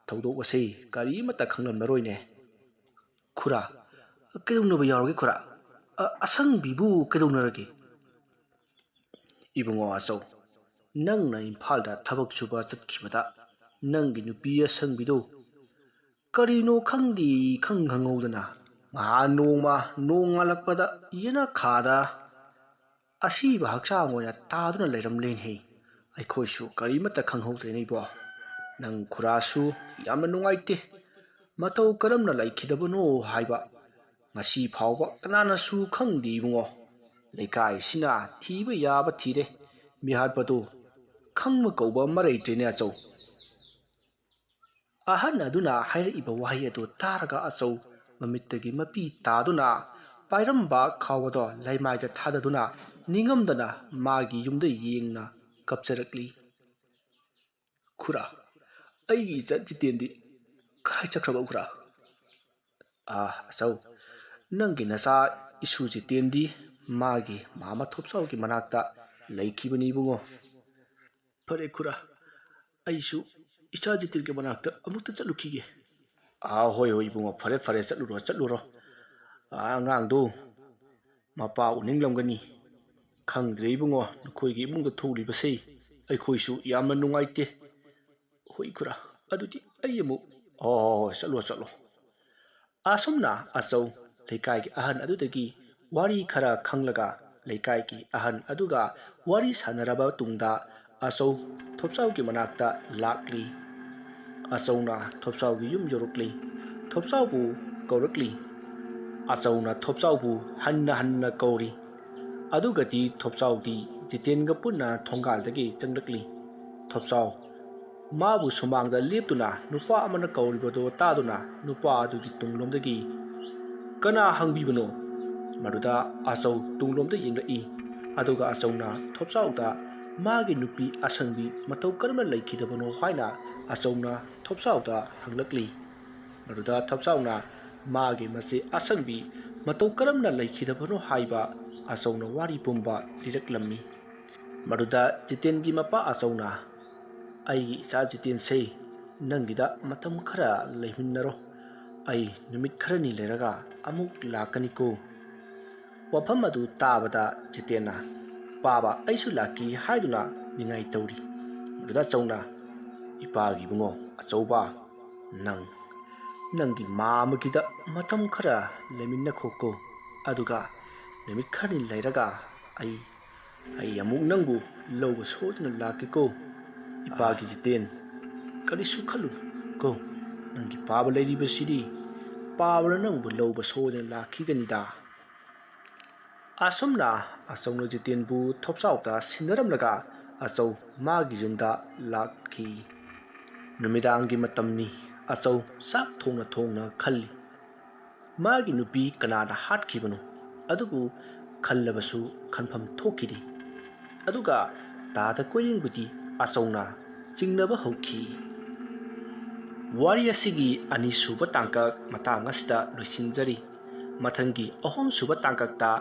ꯊꯧꯗꯣꯛ ꯋꯥꯊꯣꯛ ꯀꯔꯤꯃꯠꯇ ꯈꯪꯂꯝꯂꯔꯣꯏꯅꯦ꯫" "ꯈꯨꯔꯥ, ꯀꯩꯗꯧꯅꯕ ꯌꯥꯎꯔꯒꯦ ꯈꯨꯔꯥ? ꯑ-, ꯑꯁꯪꯕꯤꯕꯨ ꯀꯩꯗꯧꯅꯔꯒꯦ?" "ꯏꯕꯨꯡꯉꯣ ꯑꯆꯧ, ꯅꯪꯅ ꯏꯝꯐꯥꯜꯗ ꯊꯕꯛ ꯁꯨꯕ ꯆꯠꯈꯤꯕꯗ ꯅꯪꯒꯤ ꯅꯨꯄꯤ ꯑꯁꯪꯕꯤꯗꯨ ꯀꯔꯤꯅꯣ ꯈꯪꯗꯦ, ꯏꯈꯪ ꯈꯪꯍꯧꯗꯅ ꯉꯍꯥꯟ ꯅꯣꯡꯃ ꯅꯣꯡ ꯉꯥꯜꯂꯛꯄꯗ ꯌꯦꯅꯈꯥꯗ ꯑꯁꯤꯕ ꯍꯛꯆꯥꯡ ꯑꯣꯏꯅ ꯇꯥꯗꯨꯅ ꯂꯩꯔꯝꯂꯦꯅꯦꯍꯦ꯫ ꯑꯩꯈꯣꯏꯁꯨ ꯀꯔꯤꯃꯠꯇ ꯈꯪꯍꯧꯗ꯭ꯔꯦꯅꯦ ꯏꯕꯣ꯫ ꯅꯪ ꯈꯨꯔꯥꯁꯨ ꯌꯥꯝꯅ ꯅꯨꯡꯉꯥꯏꯇꯦ꯫ ꯃꯇꯧ ꯀꯔꯝꯅ ꯂꯩꯈꯤꯗꯕꯅꯣ ꯍꯥꯏꯕ ꯉꯁꯤ ꯐꯥꯎꯕ ꯀꯅꯥꯅꯁꯨ ꯈꯪꯗꯦ ꯏꯕꯨꯡꯉꯣ꯫ ꯂꯩꯀꯥꯏꯁꯤꯅ ꯊꯤꯕ ꯌꯥꯕ ꯊꯤꯔꯦ, ꯃꯤꯍꯥꯠꯄꯗꯨ ꯈꯪꯕ ꯀꯧꯕ ꯑꯃ ꯂꯩꯇ꯭ꯔꯦꯅꯦ ꯑꯆꯧ꯫" ꯑꯍꯟ ꯑꯗꯨꯅ ꯍꯥꯏꯔꯛꯏꯕ ꯋꯥꯍꯩ ꯑꯗꯨ ꯇꯥꯔꯒ ꯑꯆꯧ ꯃꯃꯤꯠꯇꯒꯤ ꯃꯄꯤ ꯇꯥꯗꯨꯅ ꯄꯥꯏꯔꯝꯕ ꯈꯥꯎ ꯑꯗꯣ ꯂꯩꯃꯥꯏꯗ ꯊꯥꯗꯗꯨꯅ ꯅꯤꯡꯉꯝꯗꯅ ꯃꯥꯒꯤ ꯌꯨꯝꯗ ꯌꯦꯡꯅ ꯀꯞꯆꯔꯛꯂꯤ꯫ "ꯈꯨꯔꯥ, ꯑꯩꯒꯤ ꯏꯆꯟ ꯖꯤꯇꯦꯟꯗꯤ ꯀꯗꯥꯏ ꯆꯠꯈ꯭ꯔꯕ ꯈꯨꯔꯥ?" "ꯑꯥ, ꯑꯆꯧ, ꯅꯪꯒꯤ ꯅꯆꯥ ꯏꯁꯨ ꯖꯤꯇꯦꯟꯗꯤ ꯃꯥꯒꯤ ꯃꯥꯃ ꯊꯣꯞꯆꯥꯎꯒꯤ ꯃꯅꯥꯛꯇ ꯂꯩꯈꯤꯕꯅꯤ ꯏꯕꯨꯡꯉꯣ꯫" "ꯐꯔꯦ ꯈꯨꯔꯥ, ꯑꯩꯁꯨ ꯏꯆꯥ ꯖꯤꯇꯦꯟꯒꯤ ꯃꯅꯥꯛꯇ ꯑꯃꯨꯛꯇ ꯆꯠꯂꯨꯈꯤꯒꯦ꯫" "ꯑꯥ, ꯍꯣꯏ, ꯍꯣꯏ ꯏꯕꯨꯡꯉꯣ, ꯐꯔꯦ, ꯐꯔꯦ, ꯆꯠꯂꯨꯔꯣ, ꯆꯠꯂꯨꯔꯣ꯫ ꯑꯥ, ꯑꯉꯥꯡꯗꯣ ꯃꯄꯥ ꯎꯅꯤꯡꯂꯝꯒꯅꯤ꯫ ꯈꯪꯗ꯭ꯔꯦ ꯏꯕꯨꯡꯉꯣ, ꯅꯈꯣꯏꯒꯤ ꯏꯃꯨꯡꯗ ꯊꯣꯛꯂꯤꯕꯁꯦ ꯑꯩꯈꯣꯏꯁꯨ ꯌꯥꯝꯅ ꯅꯨꯡꯉꯥꯏꯇꯦ꯫" "ꯍꯣꯏ ꯈꯨꯔꯥ, ꯑꯗꯨꯗꯤ ꯑꯩ ꯑꯃꯨꯛ꯫" "ꯍꯣꯏ, ꯍꯣꯏ, ꯍꯣꯏ, ꯆꯠꯂꯣ, ꯆꯠꯂꯣ꯫" ꯑꯁꯨꯝꯅ ꯑꯆꯧ ꯂꯩꯀꯥꯏꯒꯤ ꯑꯍꯟ ꯑꯗꯨꯗꯒꯤ ꯋꯥꯔꯤ ꯈꯔ ꯈꯪꯂꯒ ꯂꯩꯀꯥꯏꯒꯤ ꯑꯍꯟ ꯑꯗꯨꯒ ꯋꯥꯔꯤ ꯁꯥꯟꯅꯔꯕ ꯇꯨꯡꯗ ꯑꯆꯧ ꯊꯣꯞꯆꯥꯎꯒꯤ ꯃꯅꯥꯛꯇ ꯂꯥꯛꯂꯤ꯫ ꯑꯆꯧꯅ ꯊꯣꯞꯆꯥꯎꯒꯤ ꯌꯨꯝ ꯌꯧꯔꯛꯂꯤ꯫ ꯊꯣꯞꯆꯥꯎꯕꯨ ꯀꯧꯔꯛꯂꯤ꯫ ꯑꯆꯧꯅ ꯊꯣꯞꯆꯥꯎꯕꯨ ꯍꯟꯅ ꯍꯟꯅ ꯀꯧꯔꯤ꯫ ꯑꯗꯨꯒꯗꯤ ꯊꯣꯞꯆꯥꯎꯗꯤ ꯖꯤꯇꯦꯟꯒ ꯄꯨꯟꯅ ꯊꯣꯡꯒꯥꯜꯗꯒꯤ ꯆꯪꯂꯛꯂꯤ꯫ ꯊꯣꯞꯆꯥꯎ ꯃꯥꯕꯨ ꯁꯨꯃꯥꯡꯗ ꯂꯦꯞꯇꯨꯅ ꯅꯨꯄꯥ ꯑꯃꯅ ꯀꯧꯔꯤꯕꯗꯨ ꯇꯥꯗꯨꯅ ꯅꯨꯄꯥ ꯑꯗꯨꯒꯤ ꯇꯨꯡꯂꯣꯝꯗꯒꯤ "ꯀꯅꯥ ꯍꯪꯕꯤꯕꯅꯣ?" ꯃꯗꯨꯗ ꯑꯆꯧ ꯇꯨꯡꯂꯣꯝꯗ ꯌꯦꯡꯂꯛꯏ꯫ ꯑꯗꯨꯒ ꯑꯆꯧꯅ ꯊꯣꯞꯆꯥꯎꯗ ꯃꯥꯒꯤ ꯅꯨꯄꯤ ꯑꯁꯪꯕꯤ ꯃꯇꯧ ꯀꯔꯝꯅ ꯂꯩꯈꯤꯗꯕꯅꯣ ꯍꯥꯏꯅ ꯑꯆꯧꯅ ꯊꯣꯞꯆꯥꯎꯗ ꯍꯪꯂꯛꯂꯤ꯫ ꯃꯗꯨꯗ ꯊꯣꯞꯆꯥꯎꯅ ꯃꯥꯒꯤ ꯃꯆꯦ ꯑꯁꯪꯕꯤ ꯃꯇꯧ ꯀꯔꯝꯅ ꯂꯩꯈꯤꯗꯕꯅꯣ ꯍꯥꯏꯕ ꯑꯆꯧꯅ ꯋꯥꯔꯤ ꯄꯨꯝꯕ ꯂꯤꯔꯛꯂꯝꯃꯤ꯫ ꯃꯗꯨꯗ ꯖꯤꯇꯦꯟꯒꯤ ꯃꯄꯥ ꯑꯆꯧꯅ, "ꯑꯩꯒꯤ ꯏꯆꯥ ꯖꯤꯇꯦꯟꯁꯦ, ꯅꯪꯒꯤꯗ ꯃꯇꯝ ꯈꯔ ꯂꯩꯃꯤꯟꯅꯔꯣ꯫ ꯑꯩ ꯅꯨꯃꯤꯠ ꯈꯔꯅꯤ ꯂꯩꯔꯒ ꯑꯃꯨꯛ ꯂꯥꯛꯀꯅꯤꯀꯣ"꯫ ꯋꯥꯐꯝ ꯑꯗꯨ ꯇꯥꯕꯗ ꯖꯤꯇꯦꯟꯅ, "ꯄꯥꯕ, ꯑꯩꯁꯨ ꯂꯥꯛꯀꯦ" ꯍꯥꯏꯗꯨꯅ ꯅꯤꯡꯉꯥꯏ ꯇꯧꯔꯤ꯫ ꯃꯗꯨꯗ ꯑꯆꯧꯅ, "ꯏꯄꯥꯒꯤ ꯏꯕꯨꯡꯉꯣ ꯑꯆꯧꯕ, ꯅꯪ ꯅꯪꯒꯤ ꯃꯥꯃꯒꯤꯗ ꯃꯇꯝ ꯈꯔ ꯂꯩꯃꯤꯟꯅꯈꯣꯀꯣ꯫ ꯑꯗꯨꯒ ꯅꯨꯃꯤꯠ ꯈꯔꯅꯤ ꯂꯩꯔꯒ ꯑꯩ, ꯑꯩ ꯑꯃꯨꯛ ꯅꯪꯕꯨ ꯂꯧꯕ ꯁꯣꯏꯗꯅ ꯂꯥꯛꯀꯦꯀꯣ꯫ ꯏꯄꯥꯒꯤ ꯖꯤꯇꯦꯟ, ꯀꯔꯤꯁꯨ ꯈꯜꯂꯨꯅꯨꯀꯣ꯫ ꯅꯪꯒꯤ ꯄꯥꯕ ꯂꯩꯔꯤꯕꯁꯤꯗꯤ ꯄꯥꯕꯅ ꯅꯪꯕꯨ ꯂꯧꯕ ꯁꯣꯏꯗꯅ ꯂꯥꯛꯈꯤꯒꯅꯤꯗ"꯫ ꯑꯁꯨꯝꯅ ꯑꯆꯧꯅ ꯖꯤꯇꯦꯟꯕꯨ ꯊꯣꯞꯆꯥꯎꯇ ꯁꯤꯟꯅꯔꯝꯂꯒ ꯑꯆꯧ ꯃꯥꯒꯤ ꯌꯨꯝꯗ ꯂꯥꯛꯈꯤ꯫ ꯅꯨꯃꯤꯗꯥꯡꯒꯤ ꯃꯇꯝꯅꯤ꯫ ꯑꯆꯧ ꯆꯥꯛ ꯊꯣꯡꯅ ꯊꯣꯡꯅ ꯈꯜꯂꯤ꯫ ꯃꯥꯒꯤ ꯅꯨꯄꯤ ꯀꯅꯥꯅ ꯍꯥꯠꯈꯤꯕꯅꯣ? ꯑꯗꯨꯕꯨ ꯈꯜꯂꯕꯁꯨ ꯈꯟꯐꯝ ꯊꯣꯛꯈꯤꯗꯦ꯫ ꯑꯗꯨꯒ ꯇꯥꯗ ꯀꯣꯏꯔꯦꯡꯕꯨꯗꯤ ꯑꯆꯧꯅ ꯆꯤꯡꯅꯕ ꯍꯧꯈꯤ꯫ ꯋꯥꯔꯤ ꯑꯁꯤꯒꯤ ꯑꯅꯤꯁꯨꯕ ꯇꯥꯡꯀꯛ ꯃꯇꯥꯡ ꯑꯁꯤꯗ ꯂꯣꯏꯁꯤꯟꯖꯔꯤ꯫ ꯃꯊꯪꯒꯤ ꯑꯍꯨꯝꯁꯨꯕ ꯇꯥꯡꯀꯛꯇ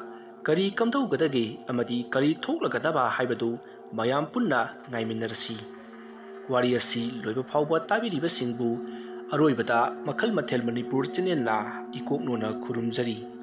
ꯀꯔꯤ ꯀꯝꯗꯧꯒꯗꯒꯦ ꯑꯃꯗꯤ ꯀꯔꯤ ꯊꯣꯛꯂꯒꯗꯕ ꯍꯥꯏꯕꯗꯨ ꯃꯌꯥꯝ ꯄꯨꯟꯅ ꯉꯥꯏꯃꯤꯟꯅꯔꯁꯤ꯫ ꯋꯥꯔꯤ ꯑꯁꯤ ꯂꯣꯏꯕ ꯐꯥꯎꯕ ꯇꯥꯕꯤꯔꯤꯕꯁꯤꯡꯕꯨ ꯑꯔꯣꯏꯕꯗ ꯃꯈꯜ ꯃꯊꯦꯜ ꯃꯅꯤꯄꯨꯔ ꯆꯦꯅꯦꯜꯅ ꯏꯀꯣꯛꯅꯣꯅ ꯈꯨꯔꯨꯝꯖꯔꯤ꯫